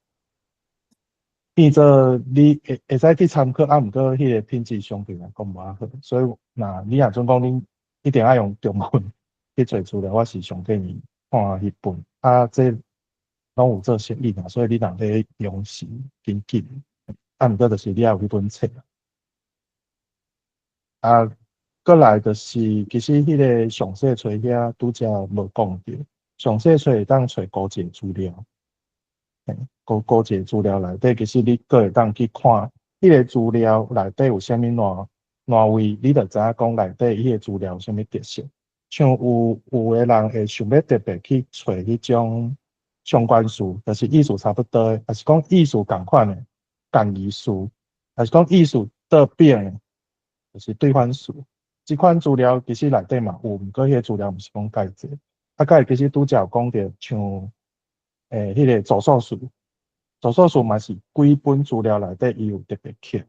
Speaker 7: 變做你會使去參考，啊，毋過彼個品質相對來講無遐好，所以若你若準講恁一定愛用中文去揣資料，我是上建議看彼本，啊，這攏有做釋義嘛，所以你若咧用是緊緊，啊，毋過就是你愛有彼本冊。啊，閣來就是，其實彼個詳細揣遐拄才無講著，詳細揣會當揣古籍資料，古籍資料內底，其實你閣會當去看，彼個資料內底有啥物爛位，你就知影講內底彼個資料有啥物特色。像有的人會想欲特別去揣彼種相關詞，就是意思差不多的，抑是講意思仝款的仝義詞，抑是講意思倒變的，就是對反詞。這款資料其實內底嘛有，毋過彼個資料毋是講蓋濟。啊，佮其實拄才有講著，像彼個助數詞，助數詞嘛是幾本資料內底伊有特別刻。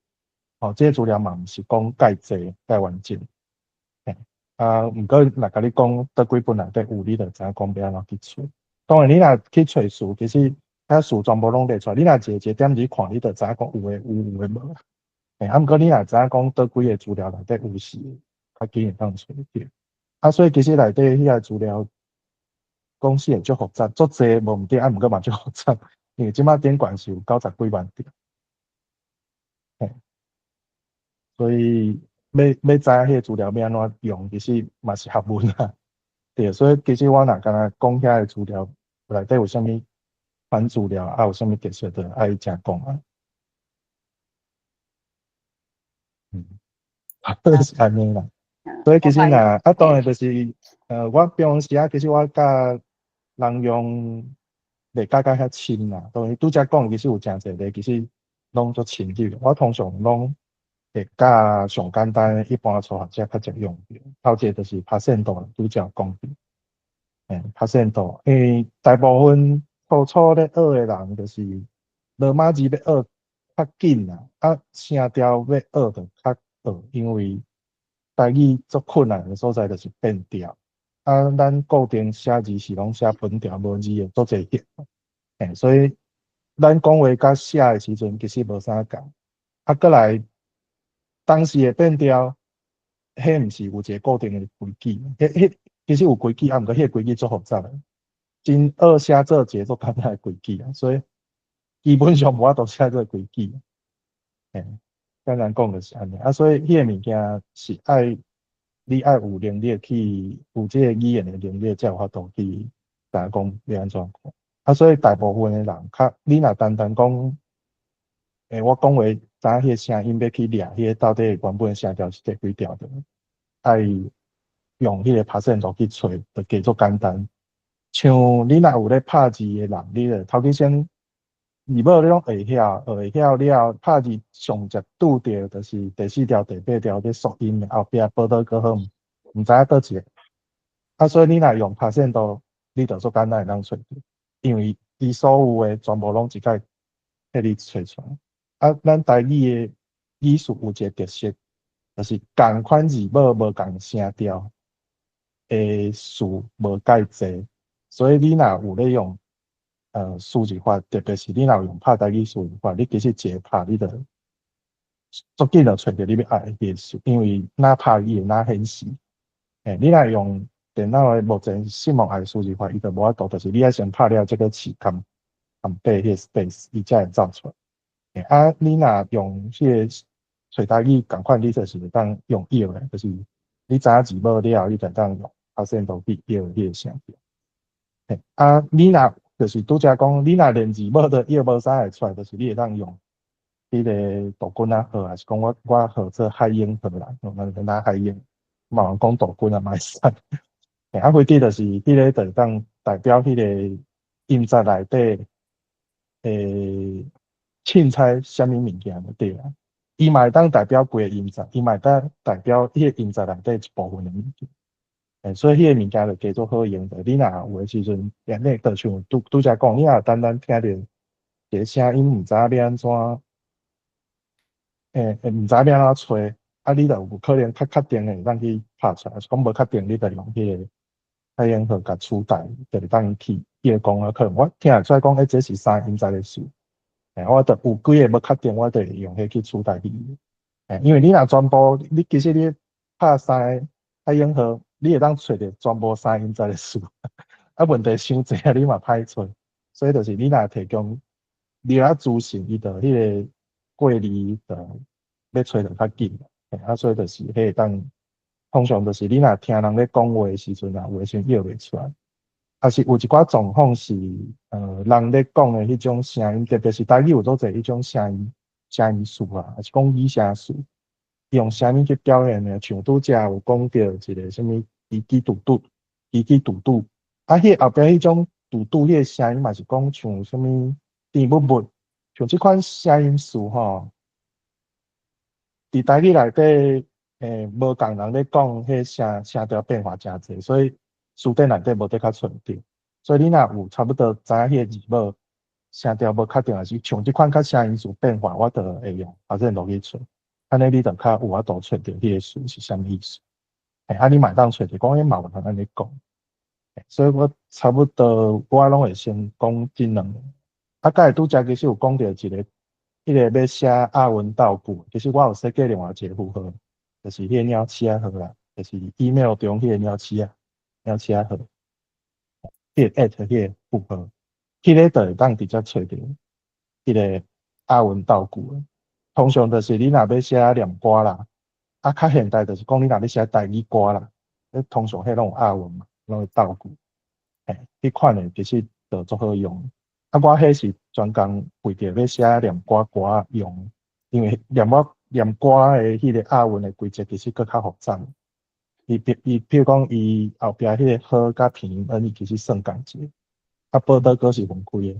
Speaker 7: 哦，這個資料嘛毋是講蓋濟蓋完整。啊，毋過若共你講佗幾本內底有，你就知影講欲按怎去揣。當然，你若去揣詞，其實遐詞全部攏列出來，你若一个一个點入去看，你就知影講有的有，有的無。啊，毋過你若知影講佗幾個資料內底有時，較緊會當揣著。啊，所以其實內底彼個資料講實會足複雜，足濟無毋對，啊，毋過嘛足複雜，因為這擺頂懸是有90幾萬條。嘿，所以欲知影彼個資料欲按怎用，其實嘛是學問啊。對，所以其實我若敢若講遐個資料內底有啥物款資料，啊有啥物特色，就愛誠講啊。是按呢啦。所以其實若啊，當然就是，我平常時啊，其實我佮人用袂教遐深啦。當然拄才講，其實有誠濟個，其實攏足深入。我通常攏會教上簡單，一般初學者較常用著。頭一個就是拍線度，拄才有講著。拍線度，因為大部分初初咧學的人，就是羅馬字欲學較緊啦，啊聲調欲學就較學，因為台語足困難的所在就是變調。啊，咱固定寫字是攏寫本調，無字會足濟變。所以咱講話佮寫的時陣其實無啥仝。啊，閣來當時的變調，彼毋是有一個固定的規矩，彼其實有規矩，啊，毋過彼個規矩足複雜的。真學寫作一個足簡單的規矩啊，所以基本上無法度寫這個規矩。簡單講就是按呢，啊，所以彼個物件是愛你愛有能力去有這個語言的能力，才有法度去知影講欲按怎講。啊，所以大部分的人較，你若單單講，我講話知影彼个聲音欲去掠彼个到底原本聲調是第幾調的，愛用彼個拍線圖去揣，就加足簡單。像你若有咧拍字的人，你就頭起先字母你攏會曉，會曉了拍字上捷拄著就是第四條、第八條咧縮音的後壁報道閣好，毋知影佗一个。啊，所以你若用拍線圖，你就足簡單會當揣著，因為伊所有的全部攏一概替你揣出來。啊，咱台語的語序有一个特色，就是仝款字母無仝聲調的詞無蓋濟，所以你若有咧用輸入法，特別是你若有用拍台語輸入法，你其實一个拍你就足緊就揣著你欲愛的彼个詞，因為哪拍伊會哪顯示。你若用電腦的目前新網愛輸入法，伊就無法度，就是你愛先拍了這個詞空空白彼個 space，伊才會走出來。啊，你若用彼个揣台語仝款，你就是會當用搖的，就是你知影字母了後，你就會當用拍線圖去搖彼个聲調。啊，你若就是拄才講，你若連字母都搖無啥會出來，就是你會當用彼个杜軍仔號，還是講我號做海鷹號啦，用咱海鷹，嘛有人講杜軍啊嘛會使。啊，飛機就是彼个就會當代表彼個音節內底凊彩啥物物件就對啊。伊嘛會當代表規个音節，伊嘛會當代表彼个音節內底一部分的物件。所以彼个物件就加做好用。就你若有的時陣，你就像拄拄才講，你若單單聽著一个聲音，毋知影欲按怎，毋知影欲按怎揣，啊，你就有可能較確定的會當去拍出來，抑是講無確定，你就用彼个海鷹號共取代，就會當去伊會講啊，可能我聽會出來講，這是三音節的詞。我就有幾个無確定，我就會用彼去取代去。因為你若全部，你其實你拍三個海鷹號，你會當揣著全部三音節的詞。啊，問題傷濟啊，你嘛歹揣。所以就是你若提供你遐資訊，伊就彼个過濾就欲揣就較緊。啊，所以就是彼會當通常就是你若聽人咧講話的時陣啊，有的時陣搖袂出來。抑是有一寡狀況是，人咧講的彼種聲音，特別是台語有足濟彼種聲音詞啊，抑是講擬聲詞，用聲音去表現的，像拄才有講著一个啥物嘰嘰嘟嘟、嘰嘰嘟嘟，啊，彼後壁彼種嘟嘟彼个聲音嘛是講像啥物甜蜜蜜，像這款聲音詞吼，佇台語內底，無仝人咧講，彼聲聲調變化誠濟，所以詞典內底無得較揣著，所以你若有差不多知影彼個字母聲調無確定，抑是像這款較聲音詞變化，我就會用拍線圖去揣，按呢你就較有法度揣著彼個詞是啥物意思。啊，你嘛會當揣著講，彼嘛有通按呢講。所以我差不多我攏會先講這兩个。啊，佮拄才其實有講著一个，彼个欲寫押韻鬥句，其實我有設計另外一个符號，就是彼个鳥鼠仔號啦，就是 email 中彼个鳥鼠仔。鳥鼠仔號，彼个 at 彼个符號，彼个就會當直接揣著彼个押韻鬥句。通常就是你若欲寫念歌啦，啊，較現代就是講你若欲寫台語歌啦，通常彼攏有押韻嘛，攏會鬥句。彼款的其實就足好用。啊，我彼是專工為著欲寫念歌歌用，因為念我念歌的彼个押韻的規則其實閣較複雜。伊譬如講，伊後壁彼个號佮拼音 N，伊其實算仝一个，啊，報道閣是分開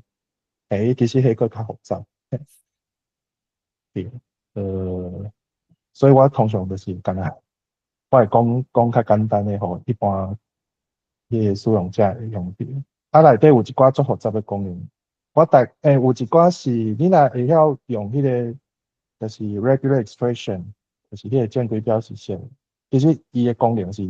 Speaker 7: 的，其實彼閣較複雜。對，所以我通常就是敢若，我會講講較簡單的，予一般彼个使用者會用著。啊，內底有一寡足複雜的功能，我大有一寡是你若會曉用彼个，就是 regular expression，就是彼个正規表示式。其實伊的功能是，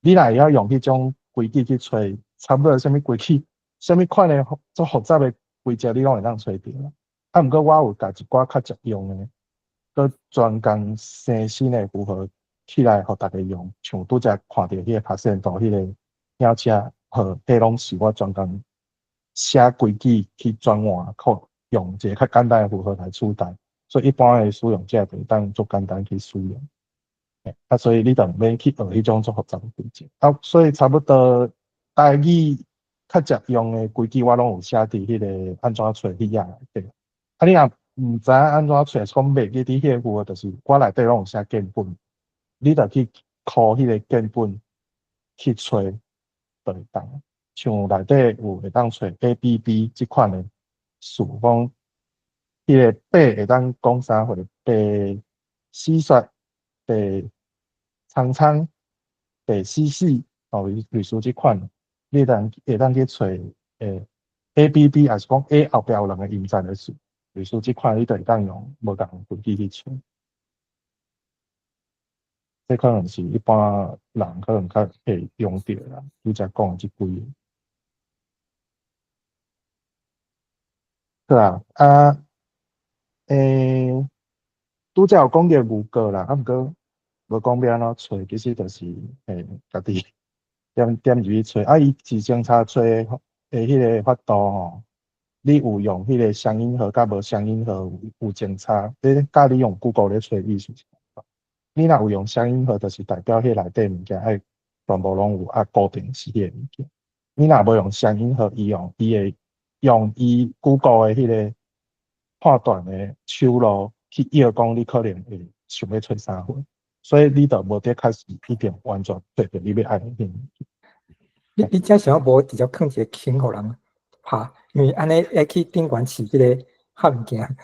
Speaker 7: 你若會曉用彼種規矩去揣，差不多啥物規矩，啥物款的足複雜的規則，你攏會當揣著啦。啊，毋過我有共一寡較實用的，閣專工生新的符號起來，予大家用。像拄才看著彼个拍線圖，彼个鳥車號，彼攏是我專工寫規矩去轉換，靠用一個較簡單的符號來取代，所以一般的使用者就會當足簡單去使用。啊，所以你就毋免去學彼種足複雜的規則。啊，所以差不多台語較實用的規矩，我攏有寫佇彼个按怎揣彼頁內底。啊，你若毋知影按怎揣，是講袂記佇歇有，就是我內底攏有寫鍵本，你著去 copy 彼個鍵本去揣，就會當。像內底有會當揣 A、B、B 這款的詞，講彼個八會當講啥貨？八蟋蟀、八蒼蒼、八死死，哦，類似這款，你會當去揣A、B、B，抑是講 A 後壁有兩個音節的詞，類似這款，你就會當用無仝文字去揣。這可能是一般人可能較會用著啦，拄才講的這幾个。好啊，啊，拄才有講著牛角啦，啊，毋過無講欲按怎揣，其實就是家己點點入去揣，啊，伊是偵查揣的彼个法度吼，你有用彼個雙引號佮無雙引號有偵查，你佮你用 Google 咧揣意思是仝款。你若有用雙引號，就是代表彼內底物件愛全部攏有啊，固定是彼個物件。你若無用雙引號，伊用伊會用伊 Google 的彼個判斷的手路去臆講你可能會想欲揣啥貨，所以你就無得確實一定完全揣著你欲愛的彼個物件。
Speaker 1: 你這想無直接囥一个坑予人拍，因為按呢愛去頂懸試彼个較物件。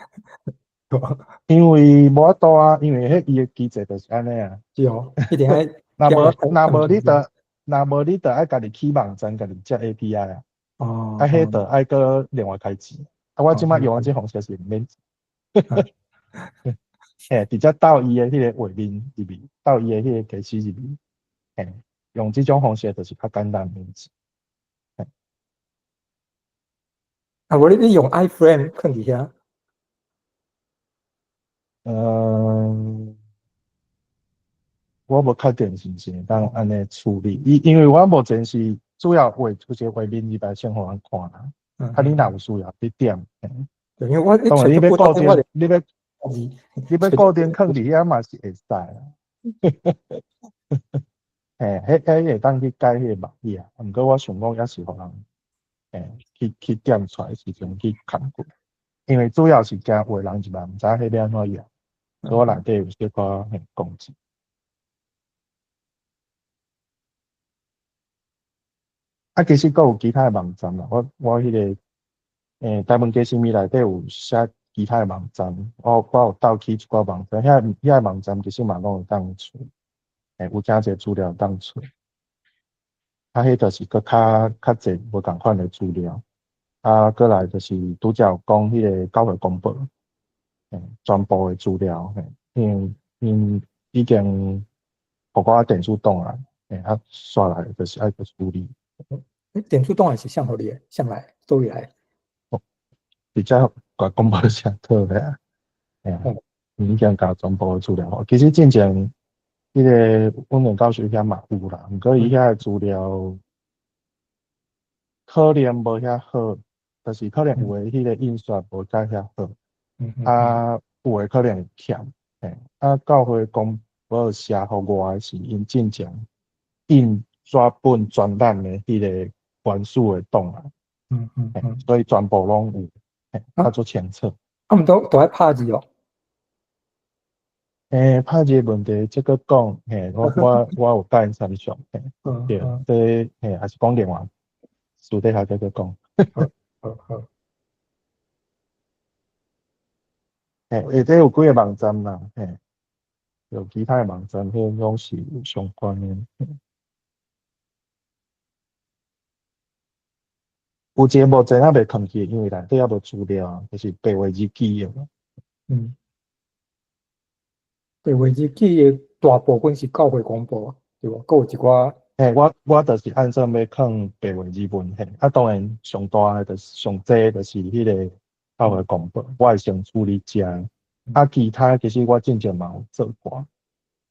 Speaker 7: 因為無法度啊，因為彼伊的機制就是按呢啊。
Speaker 1: 是哦，一定愛。
Speaker 7: 若無你就愛家己起網站，家己接 API 啊。啊，彼就愛閣另外開錢。啊，我這擺用的這方式是毋免錢。嘿，直接到伊的彼個畫面入去，到伊的彼個機器入去。嘿，用這種方式就是較簡單免錢。
Speaker 1: 啊，無你用 iframe 囥佇遐？
Speaker 7: 我無確定是毋是會當按呢處理，因為我目前是主要畫出一個畫面入來先予人看啦。啊，你若有需要去點。
Speaker 1: 對，因為我
Speaker 7: 當然你欲固定，你欲固定囥佇遐嘛是會使啦。嘿，彼會當去改彼個網頁啊，毋過我想講猶是予人，去點出來時陣去看過，因為主要是驚有的人入來毋知影彼欲按怎用，所以我內底有小可講者。啊，其實閣有其他的網站啦，我彼個，台灣家私物內底有寫其他的網站，我有鬥去一寡網站，遐網站其實嘛攏會當揣，有誠濟資料當揣。啊，彼就是閣較濟無仝款的資料。啊，閣來就是拄才有講彼個教會公報，全部的資料，因為𪜶已經予我電子檔案，啊，煞來就是愛閣處理。
Speaker 1: 電子檔案是啥予你的？啥來？佗位來？
Speaker 7: 直接共公報寫好咧啊！已經共全部的資料。其實進前，彼個阮的教授遐嘛有啦，毋過伊遐的資料可能無遐好，就是可能有的彼個印刷無遮遐好，啊，有的可能會欠。啊，教會公報寫予我的是𪜶進前印紙本專欄的彼個原始的檔案。所以全部攏有，較足清楚。
Speaker 1: 啊，毋都愛拍字哦。
Speaker 7: 拍字的問題，這閣講，嘿，我有佮𪜶參詳，嘿，對，這嘿，抑是講另外私底下再閣講。
Speaker 1: 好好。
Speaker 7: 嘿，下底有幾个網站啦，嘿，有其他的網站，彼攏是有相關的。有一个目前猶未囥去，因為內底猶無資料，就是白話日記的。
Speaker 1: 白話日記的大部分是教會公報，對無？閣有一寡。
Speaker 7: 嘿，我就是按算欲囥白話字文獻，啊，當然上大的就是上濟就是彼个教會公報，我會先處理這。啊，其他其實我進前嘛有做過，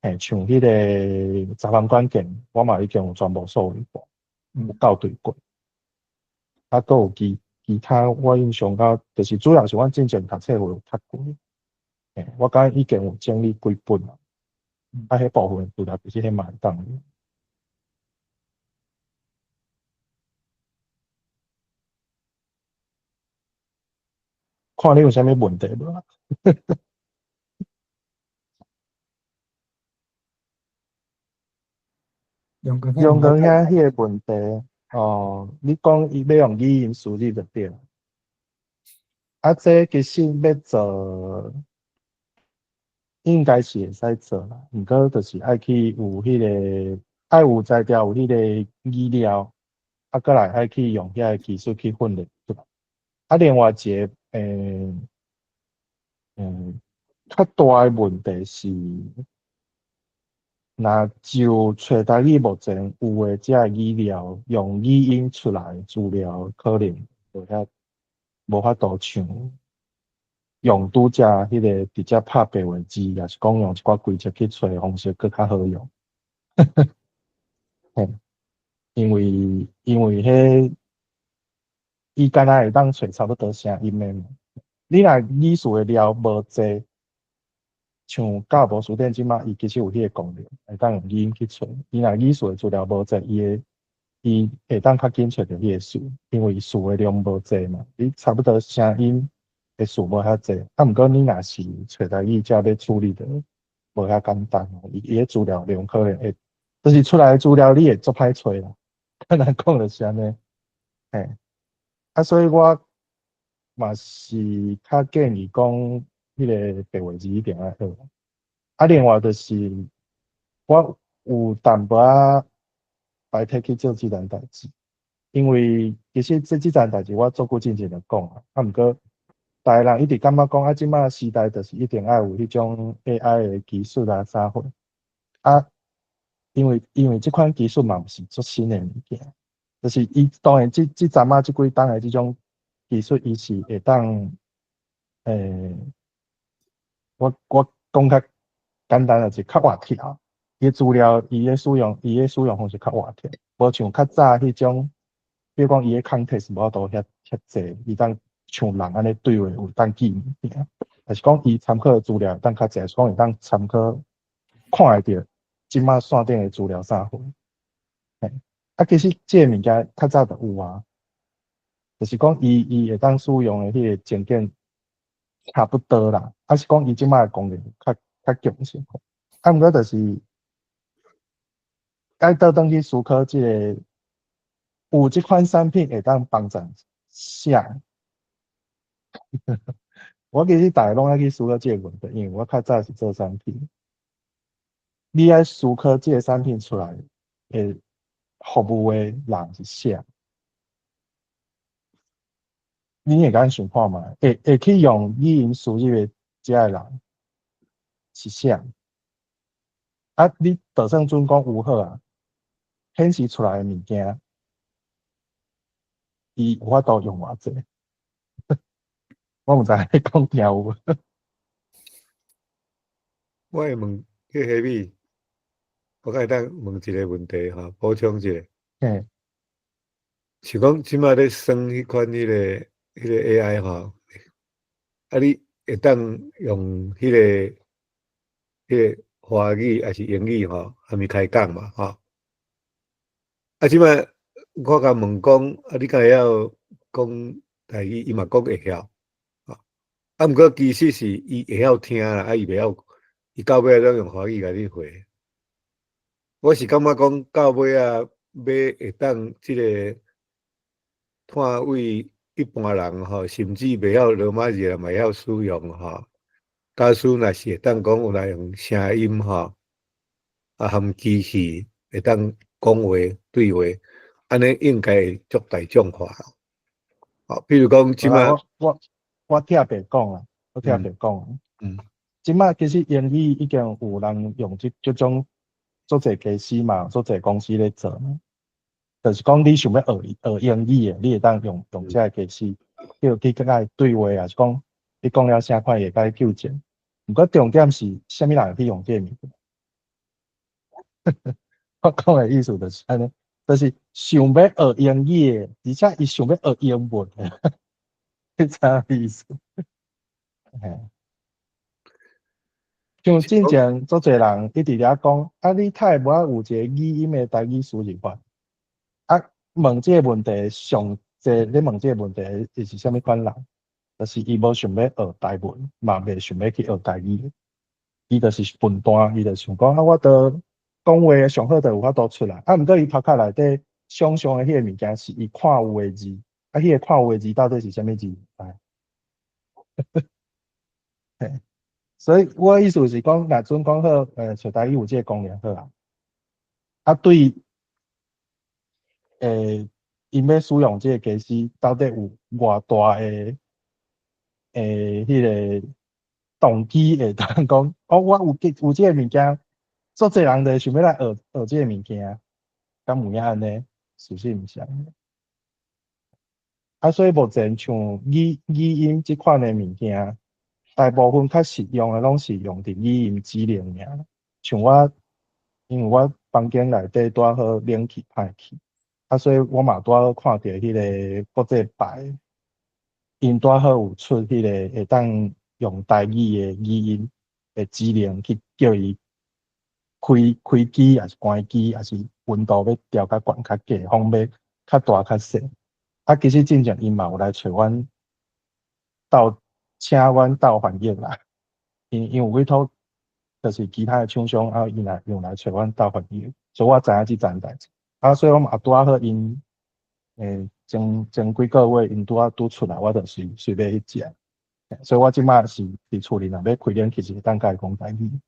Speaker 7: 嘿，像彼个查房關鍵，我嘛已經有全部梳理過，有校對過。啊，閣有其他，我印象較就是主要是阮進前讀冊有讀過，嘿，我感覺已經有整理幾本啦。啊，彼部分資料其實彼嘛會當用。看你有啥物問題無啊？
Speaker 1: 楊光
Speaker 7: 楊光兄彼個問題，哦，你講伊欲用語音輸入就對。啊，這其實欲做，應該是會使做啦。毋過就是愛去有彼個，愛有才調，有彼個語料，啊，閣來愛去用遐個技術去訓練出來。啊，另外一個，較大的問題是，若就揣台語目前有的這個語料，用語音出來的資料，可能無遐無法度像用拄才彼個直接拍白話字，抑是講用一寡規則去揣的方式，閣較好用。嘿，因為彼伊敢若會當揣差不多聲音的嘛。你若語詞的料無濟，像教育部辭典這馬伊其實有彼個功能，會當用語音去揣。伊若語詞的資料無濟，伊會當較緊揣著彼個詞，因為詞的量無濟嘛。你差不多聲音的詞無遐濟，啊，毋過你若是揣台語才欲處理的，無遐簡單。伊的資料量可能會，就是出來的資料你會足歹揣啦。簡單講就是按呢，嘿。啊，所以我嘛是較建議講，彼個白話字一定愛學。啊，另外就是我有淡薄仔排斥去做這件代誌，因為其實這件代誌我足久進前就講啊，啊，毋過逐个人一直感覺講啊，這馬時代就是一定愛有彼種 AI 的技術啊啥貨啊，因為這款技術嘛毋是足新的物件，就是伊當然這陣仔這幾冬的這種技術，伊是會當我講較簡單就是較活跳，伊資料伊的使用方式較活跳，無像較早彼種，比如講伊的 context 無法度遐遐濟，伊當像人按呢對話有當記物件，抑是講伊參考的資料當較濟，是講會當參考看會著這馬線頂的資料啥貨。嘿，啊，其實這个物件較早就有啊，就是講伊會當使用的彼個情景差不多啦，啊是講伊這馬的功能較較強勢，啊，毋過就是愛倒轉去思考這个有這款產品會當幫助啥？我其實逐个攏愛去思考這个問題，因為我較早是做產品，你愛思考這个產品出來會服務的人是啥？你會當想看覓？會去用語音輸入的這个人是啥？啊，你就算準講有好啊，顯示出來的物件，伊有法度用偌濟？我毋知你講聽有無？
Speaker 6: 我會問彼個彼，我會當問一個問題吼，補充一下。
Speaker 7: 嘿。
Speaker 6: 是講這馬咧算彼款彼個 AI 吼，啊，你會當用彼個華語抑是英語吼，還未開講嘛吼？啊，這馬我共問講，啊，你敢會曉講台語？伊嘛講會曉，啊，毋過其實是伊會曉聽啦，啊，伊袂曉，伊到尾攏用華語共你回。我是感覺講到尾仔，欲會當這个換位一般人吼，甚至袂曉羅馬字的嘛會曉使用吼。假使若是會當講有來用聲音吼，啊含機器會當講話對話，按呢應該會足大眾化。吼，比如講這馬，
Speaker 7: 我聽白講啦，我聽白講。這馬其實英語已經有人用這種足濟公司嘛，足濟公司咧做嘛。就是講你想欲學學英語的，你會當用這个機器，叫去共伊對話，抑是講你講了啥款會共你糾正。毋過重點是啥物人去用這个物件？我講的意思就是按呢，就是想欲學英語的，而且伊想欲學英文的，你知影意思？嘿，像進前足濟人一直咧講，啊，你太無愛有一個語音的台語輸入法？啊，問這个問題上濟咧問這个問題的是啥物款人？就是伊無想欲學台文，嘛袂想欲去學台語，伊就是笨蛋，伊就想講啊，我都講話上好就有法度出來。啊，毋過伊頭殼內底想象的彼個物件是伊看有的字，啊，彼個看有的字到底是啥物字？毋知。嘿，所以我的意思是講，若準講好，揣台語有這個功能好啊。啊，對，𪜶欲使用這個家私，到底有偌大的彼個動機會當講，哦，我有這個物件，足濟人就會想欲來學學這個物件，敢有影按呢？事實毋是按呢。啊，所以目前像語音這款的物件，大部分較實用的攏是用佇語音指令爾。像我，因為我房間內底拄仔好冷氣歹去，啊，所以我嘛拄仔好看著彼個國際牌，𪜶拄仔好有出彼個會當用台語的語音的指令去叫伊開機，抑是關機，抑是溫度欲調較懸較低，風欲較大較細。啊，其實進前𪜶嘛有來揣阮鬥，請阮鬥翻譯啦。𪜶有委託，就是其他的廠商啊，𪜶來用來揣阮鬥翻譯，所以我知影這層代誌。啊，所以我嘛拄仔好𪜶，前前幾個月𪜶拄仔拄出來，我就隨隨買彼隻。所以我這馬是佇厝裡若欲開冷氣，是會當共伊講台語。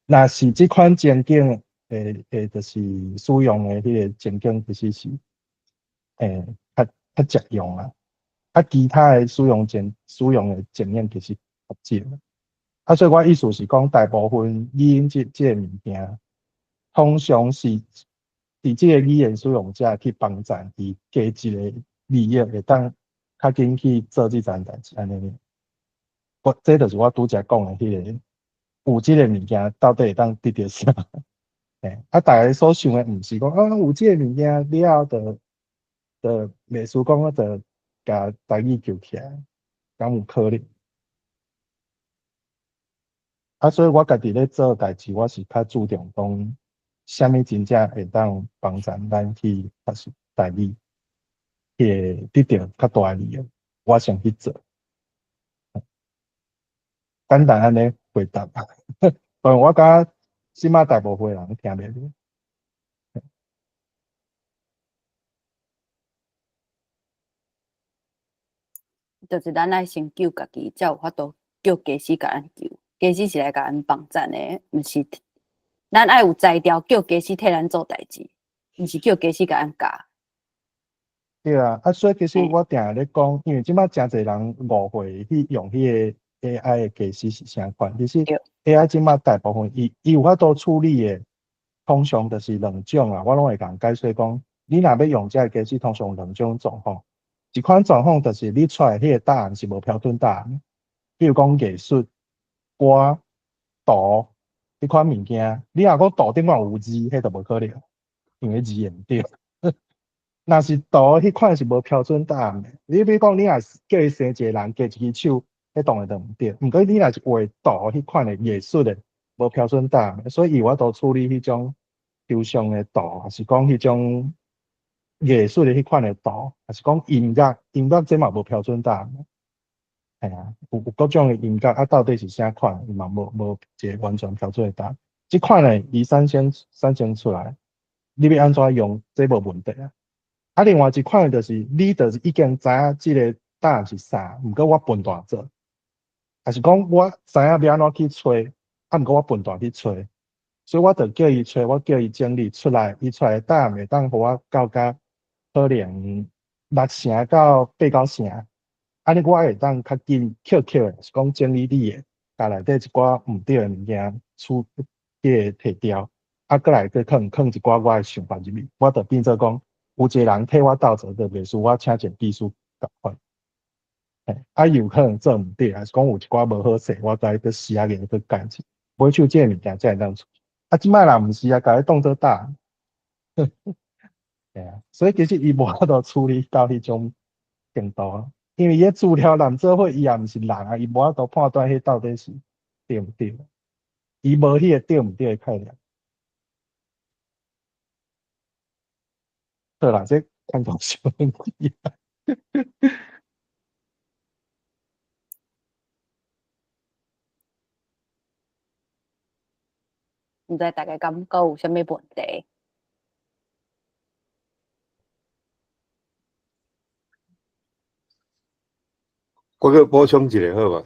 Speaker 7: 若是這款情景，就是使用的彼個情景，其實是較實用啦。啊，其他的使用的經驗其實較少。啊，所以我意思是講，大部分語音這個物件，通常是佇這個語言使用者去幫贊伊加一個利益，會當較緊去做這層代誌按呢爾。我這就是我拄才講的彼個，有這個物件到底會當得著啥？啊，大家所想的毋是講啊，有這個物件了後，就袂輸講，我就共台語救起來，敢有可能？啊，所以我家己咧做代誌，我是較注重講，啥物真正會當幫助咱去學習台語，彼個得著較大的利益，我先去做。簡單按呢回答，當然我感覺這馬大部分人聽袂入。
Speaker 3: 就是咱愛先救家己，才有法度叫家私共咱救。家私是來共咱幫贊的，毋是咱愛有才調，叫家私替咱做代誌，毋是叫家私共咱教。
Speaker 7: 對啊，啊，所以其實我定定咧講，因為這馬誠濟人誤會去用彼個 AI 的家私是啥款。其實 AI 這馬大部分伊有法度處理的，通常就是兩種啊。我攏會共解說講，你若欲用這个家私，通常兩種狀況。一款狀況就是你出來彼個答案是無標準答案，比如講藝術、歌、圖彼款物件，你若講圖頂懸有字，彼就無可能，因為字會毋對。若是圖彼款是無標準答案的，你比如講，你若是叫伊生一個人加一支手，彼當然就毋對。毋過你若是畫圖彼款的藝術的，無標準答案，所以伊有法度處理彼種抽象的圖，抑是講彼種藝術的彼款的圖，抑是講音樂，音樂這嘛無標準答案。嘿啊，有各種的音樂啊，到底是啥款，伊嘛無一個完全標準的答案。這款的伊產生出來，你欲按怎用，這無問題啊。啊，另外一款就是你就是已經知影這個答案是啥，毋過我笨蛋做，抑是講我知影欲按怎去揣，啊，毋過我笨蛋去揣，所以我就叫伊揣，我叫伊整理出來，伊出來的答案會當予我到甲可能六成到八九成，按呢我會當較緊捡捡的，是講整理你的，共內底一寡毋對的物件處彼個提掉，啊，閣來閣囥囥一寡我的想法入去，我就變做講。有一個人替我鬥做，就袂輸我請一個技師共款。啊，有可能做毋對，抑是講有一寡無好勢，我再閣死仔個閣改一下。尾手這個物件才會當出。啊，這擺人毋是啊，共你當做答案。對啊，所以其實伊無法度處理到彼種程度啊，因為伊資料濫做伙，伊也毋是人啊，伊無法度判斷彼到底是對毋對。伊無彼個對毋對的概念。好啦，這看講小問題啊。
Speaker 3: 毋知大家敢閣有啥物問題？
Speaker 6: 我閣補充一下好無？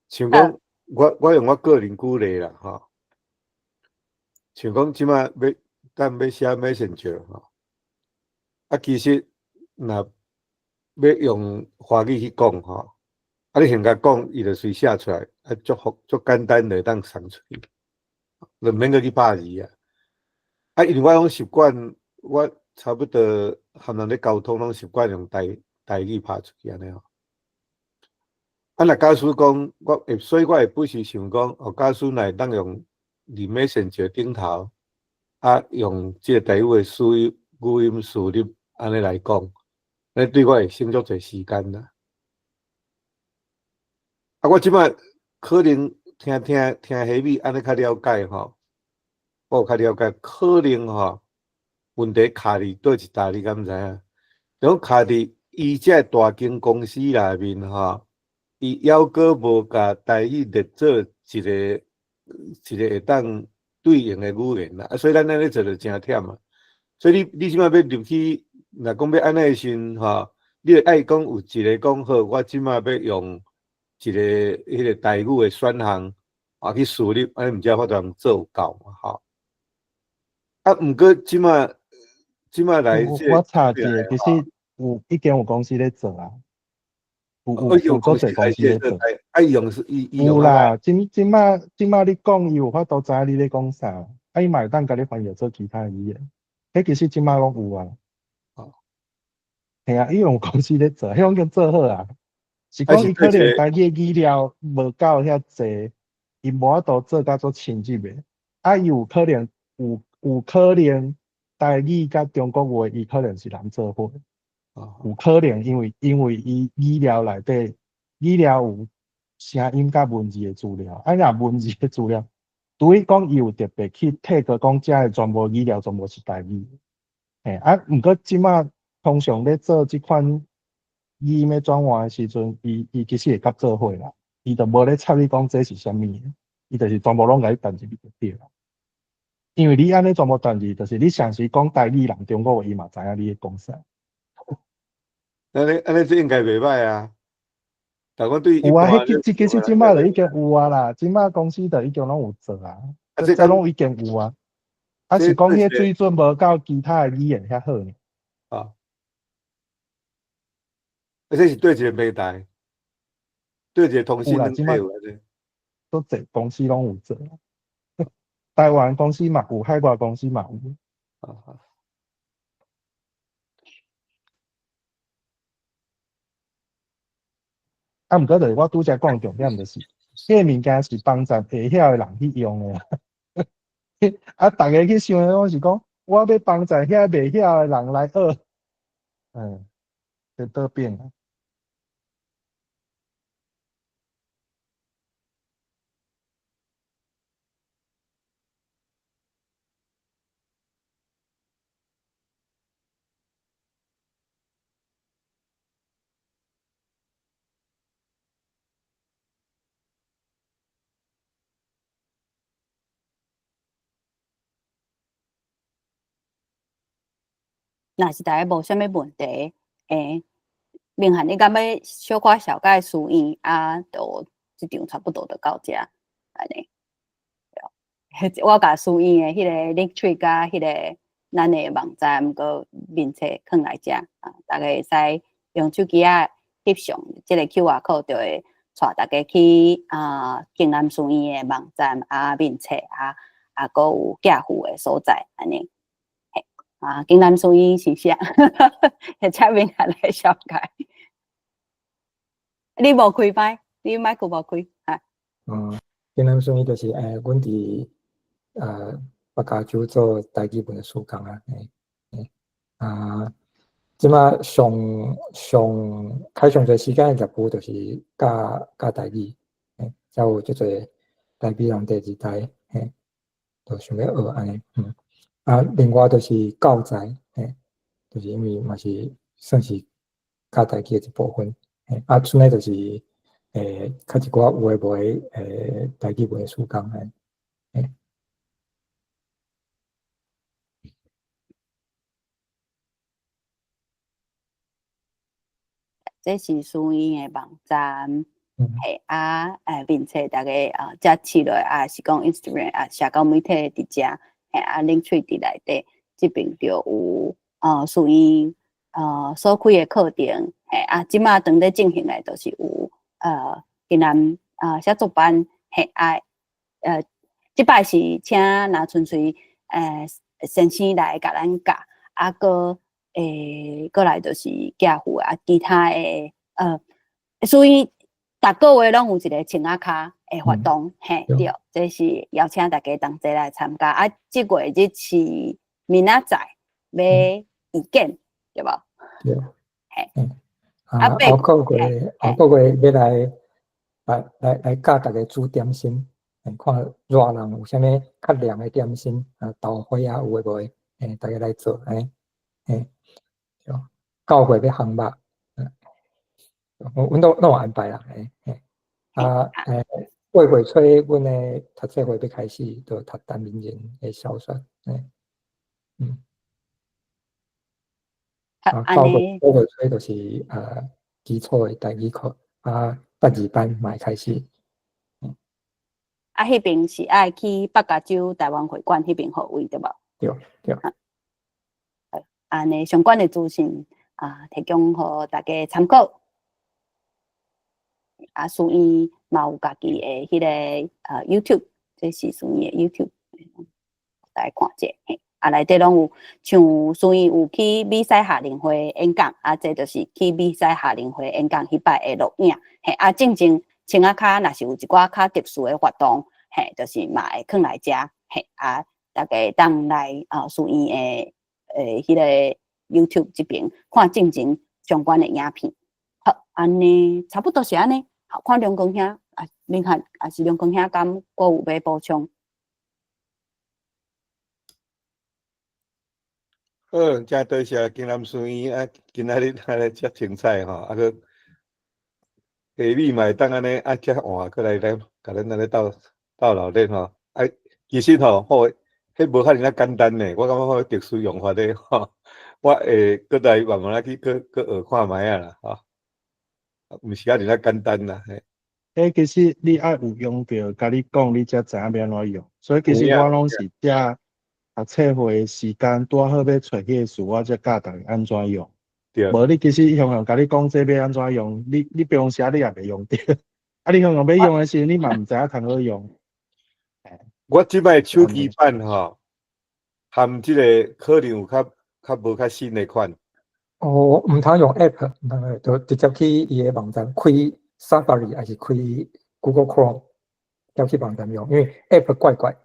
Speaker 6: 像講，我用我個人舉例啦，吼。像講這擺欲等欲寫 Messenger 吼，啊，其實若欲用華語去講吼，啊，你現共講，伊就隨寫出來，啊，足複足簡單就會當送出去，就毋免閣去拍字啊。啊，因為我攏習慣，我差不多和人咧溝通攏習慣用台語拍出去按呢吼。啊，若假使講，我會，所以我會不時想講，哦，假使若會當用佇 Messenger 頂頭，啊，用這個台語的語音輸入按呢來講，按呢對我會省足濟時間啦。啊，我這擺可能聽彼米按呢較了解吼，我有較了解，可能吼問題卡佇佗一搭，你敢知影？就講卡佇伊這大間公司內面吼，伊猶閣無共台語列做一個一個會當對應的語言啦，啊，所以咱按呢做就誠忝啊。所以你這擺欲入去，若講欲按呢的時陣吼，你會愛講有一個講好，我這擺欲用一個彼個台語的選項啊去輸入，按呢毋才有法度做有夠嘛吼。啊，毋過這擺來這個，
Speaker 7: 我插一下，其實有已經有公司咧做啊，有足濟公司咧做。
Speaker 6: 啊，伊用是伊
Speaker 7: 有啦，這擺你講，伊有法度知影你咧講啥，啊，伊嘛會當共你翻譯做其他語言。彼其實這擺攏有啊。
Speaker 6: 哦。
Speaker 7: 嘿啊，伊用公司咧做，彼種已經做好啊。是講伊可能台語語料無夠遐濟，伊無法度做甲足深入的。啊，伊有可能有可能台語佮中國話，伊可能是人做伙。有可能因為伊語料內底語料有聲音佮文字的資料，啊，若文字的資料，除非講伊有特別去提過講，遮的全部語料全部是台語。嘿，啊，毋過這擺通常咧做這款語音欲轉換的時陣，伊其實會佮做伙啦，伊就無咧插你講這是啥物，伊就是全部攏共你彈入去就對啦。因為你按呢全部彈入，就是你啥時講台語人中國話，伊嘛知影你咧講啥。
Speaker 6: 按呢按呢，這應該袂䆀啊。但我對
Speaker 7: 有啊，彼這其實這擺就已經有啊啦，這擺公司就已經攏有做啊，這攏已經有啊。啊是講彼水準無夠其他的語言遐好呢。
Speaker 6: 啊，啊這是對一個平台，對一個通信軟體有啊這。
Speaker 7: 足濟公司攏有做，台灣公司嘛有，海外公司嘛有。
Speaker 6: 啊。
Speaker 7: 啊，毋過就是我拄才講重點就是，彼個物件是幫助會曉的人去用的。啊，逐家去想的攏是講，我欲幫助遐袂曉的人來學，就倒變啊。
Speaker 3: 若是大家無啥物問題，明翰，你敢欲小可紹介書院啊？就這場差不多就到遮，按呢。我共書院的彼個 Linktree 佮彼個咱的網站閣面冊囥來遮，啊，大家會使用手機仔翕相，這個 QR code 就會帶大家去啊，京南書院的網站啊，面冊啊，啊，閣有寄付的所在，按呢。啊，京南書院是啥？請明翰來紹介。你無開麥，你麥閣無開啊？
Speaker 1: 嗯，京南書院就是阮佇北加州做台語文的事工啊，嘿，嘿，啊，這擺上上開上濟時間的業務就是教台語，嘿，才有足濟台語人第二代，嘿，就想欲學按呢，啊，另外就是教材，嘿，就是因為嘛是算是教台語的一部分，嘿，啊，剩的就是較一寡有的無的，台語文的事工，嘿。嘿。
Speaker 3: 這是書院的網站，嘿啊，面冊逐家啊，遮試落啊，是講 Instagram 啊，社交媒體佇遮，嘿啊，Linktree 佇內底，這邊就有啊，書院啊所開的課程，嘿啊，這馬當咧進行的，就是有閩南啊寫作班，嘿啊，這擺是請若純粹先生來共咱教，啊，閣過來就是寄付啊，其他的所以逐個月攏有一個穿仔跤的活動，嘿對，這是邀請大家同齊來參加。啊，這月日是明仔載欲義剪，對無？
Speaker 1: 對。
Speaker 3: 嘿。
Speaker 1: 啊，後個月欲來教大家煮點心，看熱人有啥物較涼的點心啊，豆花啊，有的無的，大家來做，按呢，嘿，對，9月欲烘肉，阮都攏有安排啦，嘿，嘿，啊，8月初，阮的讀冊會欲開始，就讀陳明仁的小說，嘿，啊，9月初就是基礎的台語課，啊，八二班嘛會開始。
Speaker 3: 啊，彼邊是愛去北加州台灣會館彼邊號位對無？
Speaker 1: 對對。
Speaker 3: 按呢相關的資訊啊，提供予大家參考。啊，書院嘛有家己的彼個YouTube，這是書院的 YouTube，大家看者。嘿，啊，內底攏有像書院有去美西夏令會演講，啊，這就是去美西夏令會演講彼擺的錄影。嘿，啊，進前穿仔跤若是有一寡較特殊的活動，嘿，就是嘛會囥來遮，嘿，啊，大家會當來啊書院的彼個 YouTube 這邊看進前相關的影片。好，按呢差不多是按呢。好，看梁光兄啊，明翰抑是梁光兄敢閣有欲補充？
Speaker 6: 好，誠多謝京南書院啊，今仔日按呢遮精彩吼，啊閣下米嘛會當按呢啊遮換閣來咱共咱按呢鬥鬥鬧熱吼，啊其實吼，吼，彼無遐爾仔簡單呢，我感覺吼特殊用法咧吼，我會閣來慢慢仔去閣閣學看覓仔啦，吼，毋是遐爾仔簡單啦，嘿。
Speaker 7: 彼其實你愛有用著，共你講，你才知影欲按怎用。所以其實我攏是遮讀冊會的時間拄好欲揣彼個事，我才教逐家按怎用。無你其實雄雄共你講這欲按怎用，你平常時你也袂用著。啊，你雄雄欲用的時陣，你嘛毋知影通好用。
Speaker 6: 我這擺手機版吼，含這個可能有較較無較新的款。
Speaker 1: 哦，毋通用 App，毋通就直接去伊的網站開 Safari 抑是開 Google Chrome，入去網站用，因為 App 怪怪。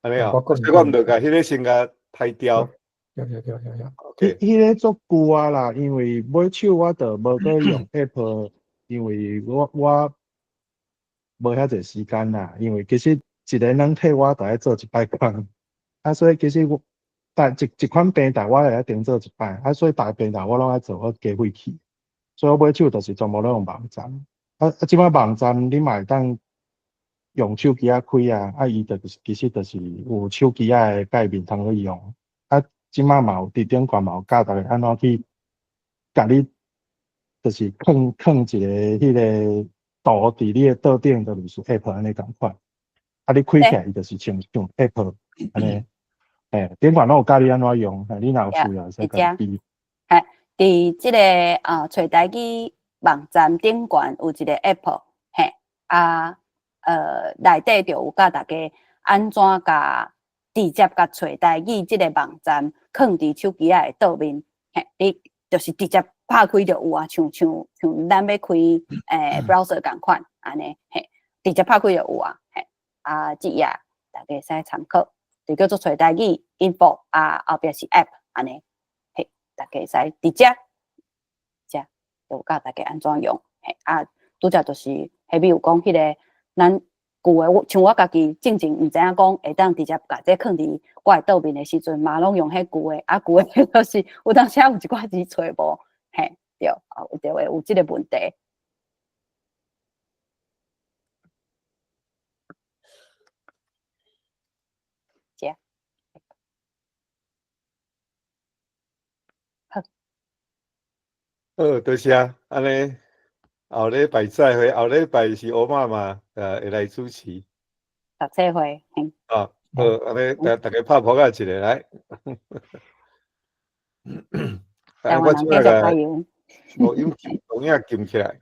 Speaker 6: 按呢哦，所以我毋著共彼個先共刣掉。
Speaker 1: 對對對對對。
Speaker 7: 彼彼个足舊啊啦，因為買手我就無閣用 App，因為我無遐濟時間啦。因為其實一個人替我著愛做一擺工，啊，所以其實我逐一一款平台我會一定做一擺，啊，所以逐个平台我攏愛做好加費去。所以我買手就是全部攏用網站。啊啊，這擺網站你嘛會當用手機仔開啊，啊，伊就是其實就是有手機仔的界面通去用。啊，這擺嘛有佇頂懸嘛有教逐家按怎去，共你就是囥囥一個彼個圖佇你的桌頂，就類似 App 按呢仝款。啊，你開起來伊就是親像 App 按呢，嘿，頂懸攏有教你按怎用，嘿，你若有需要會使共比。
Speaker 3: 嘿，佇這個啊，揣台語網站頂懸有一個 App，嘿，啊，內底就有教大家按怎共直接共揣台語這個網站囥佇手機仔的桌面，嘿，你就是直接拍開就有啊，像咱欲開browser 仝款按呢，嘿，直接拍開就有啊，嘿，啊，這頁大家會使參考，就叫做揣台語 info 啊，後壁是 app 按呢，嘿，大家會使直接，遮就有教大家按怎用，嘿，啊，拄才就是彼邊有講彼個咱舊的，我像我家己進前毋知影講會當直接共這囥佇我的桌面的時陣，嘛攏用彼舊的，啊舊的就是有當時有一寡字揣無，嘿，對，啊有就會有這個問題。
Speaker 6: 好，多謝，按呢後禮拜再會，後禮拜是歐媽媽會來主持。
Speaker 3: 讀冊會，嘿。
Speaker 6: 啊，好，按呢大家拍噗仔一下來。
Speaker 3: 台灣人繼續加油。
Speaker 6: 錄音錄影撳起來。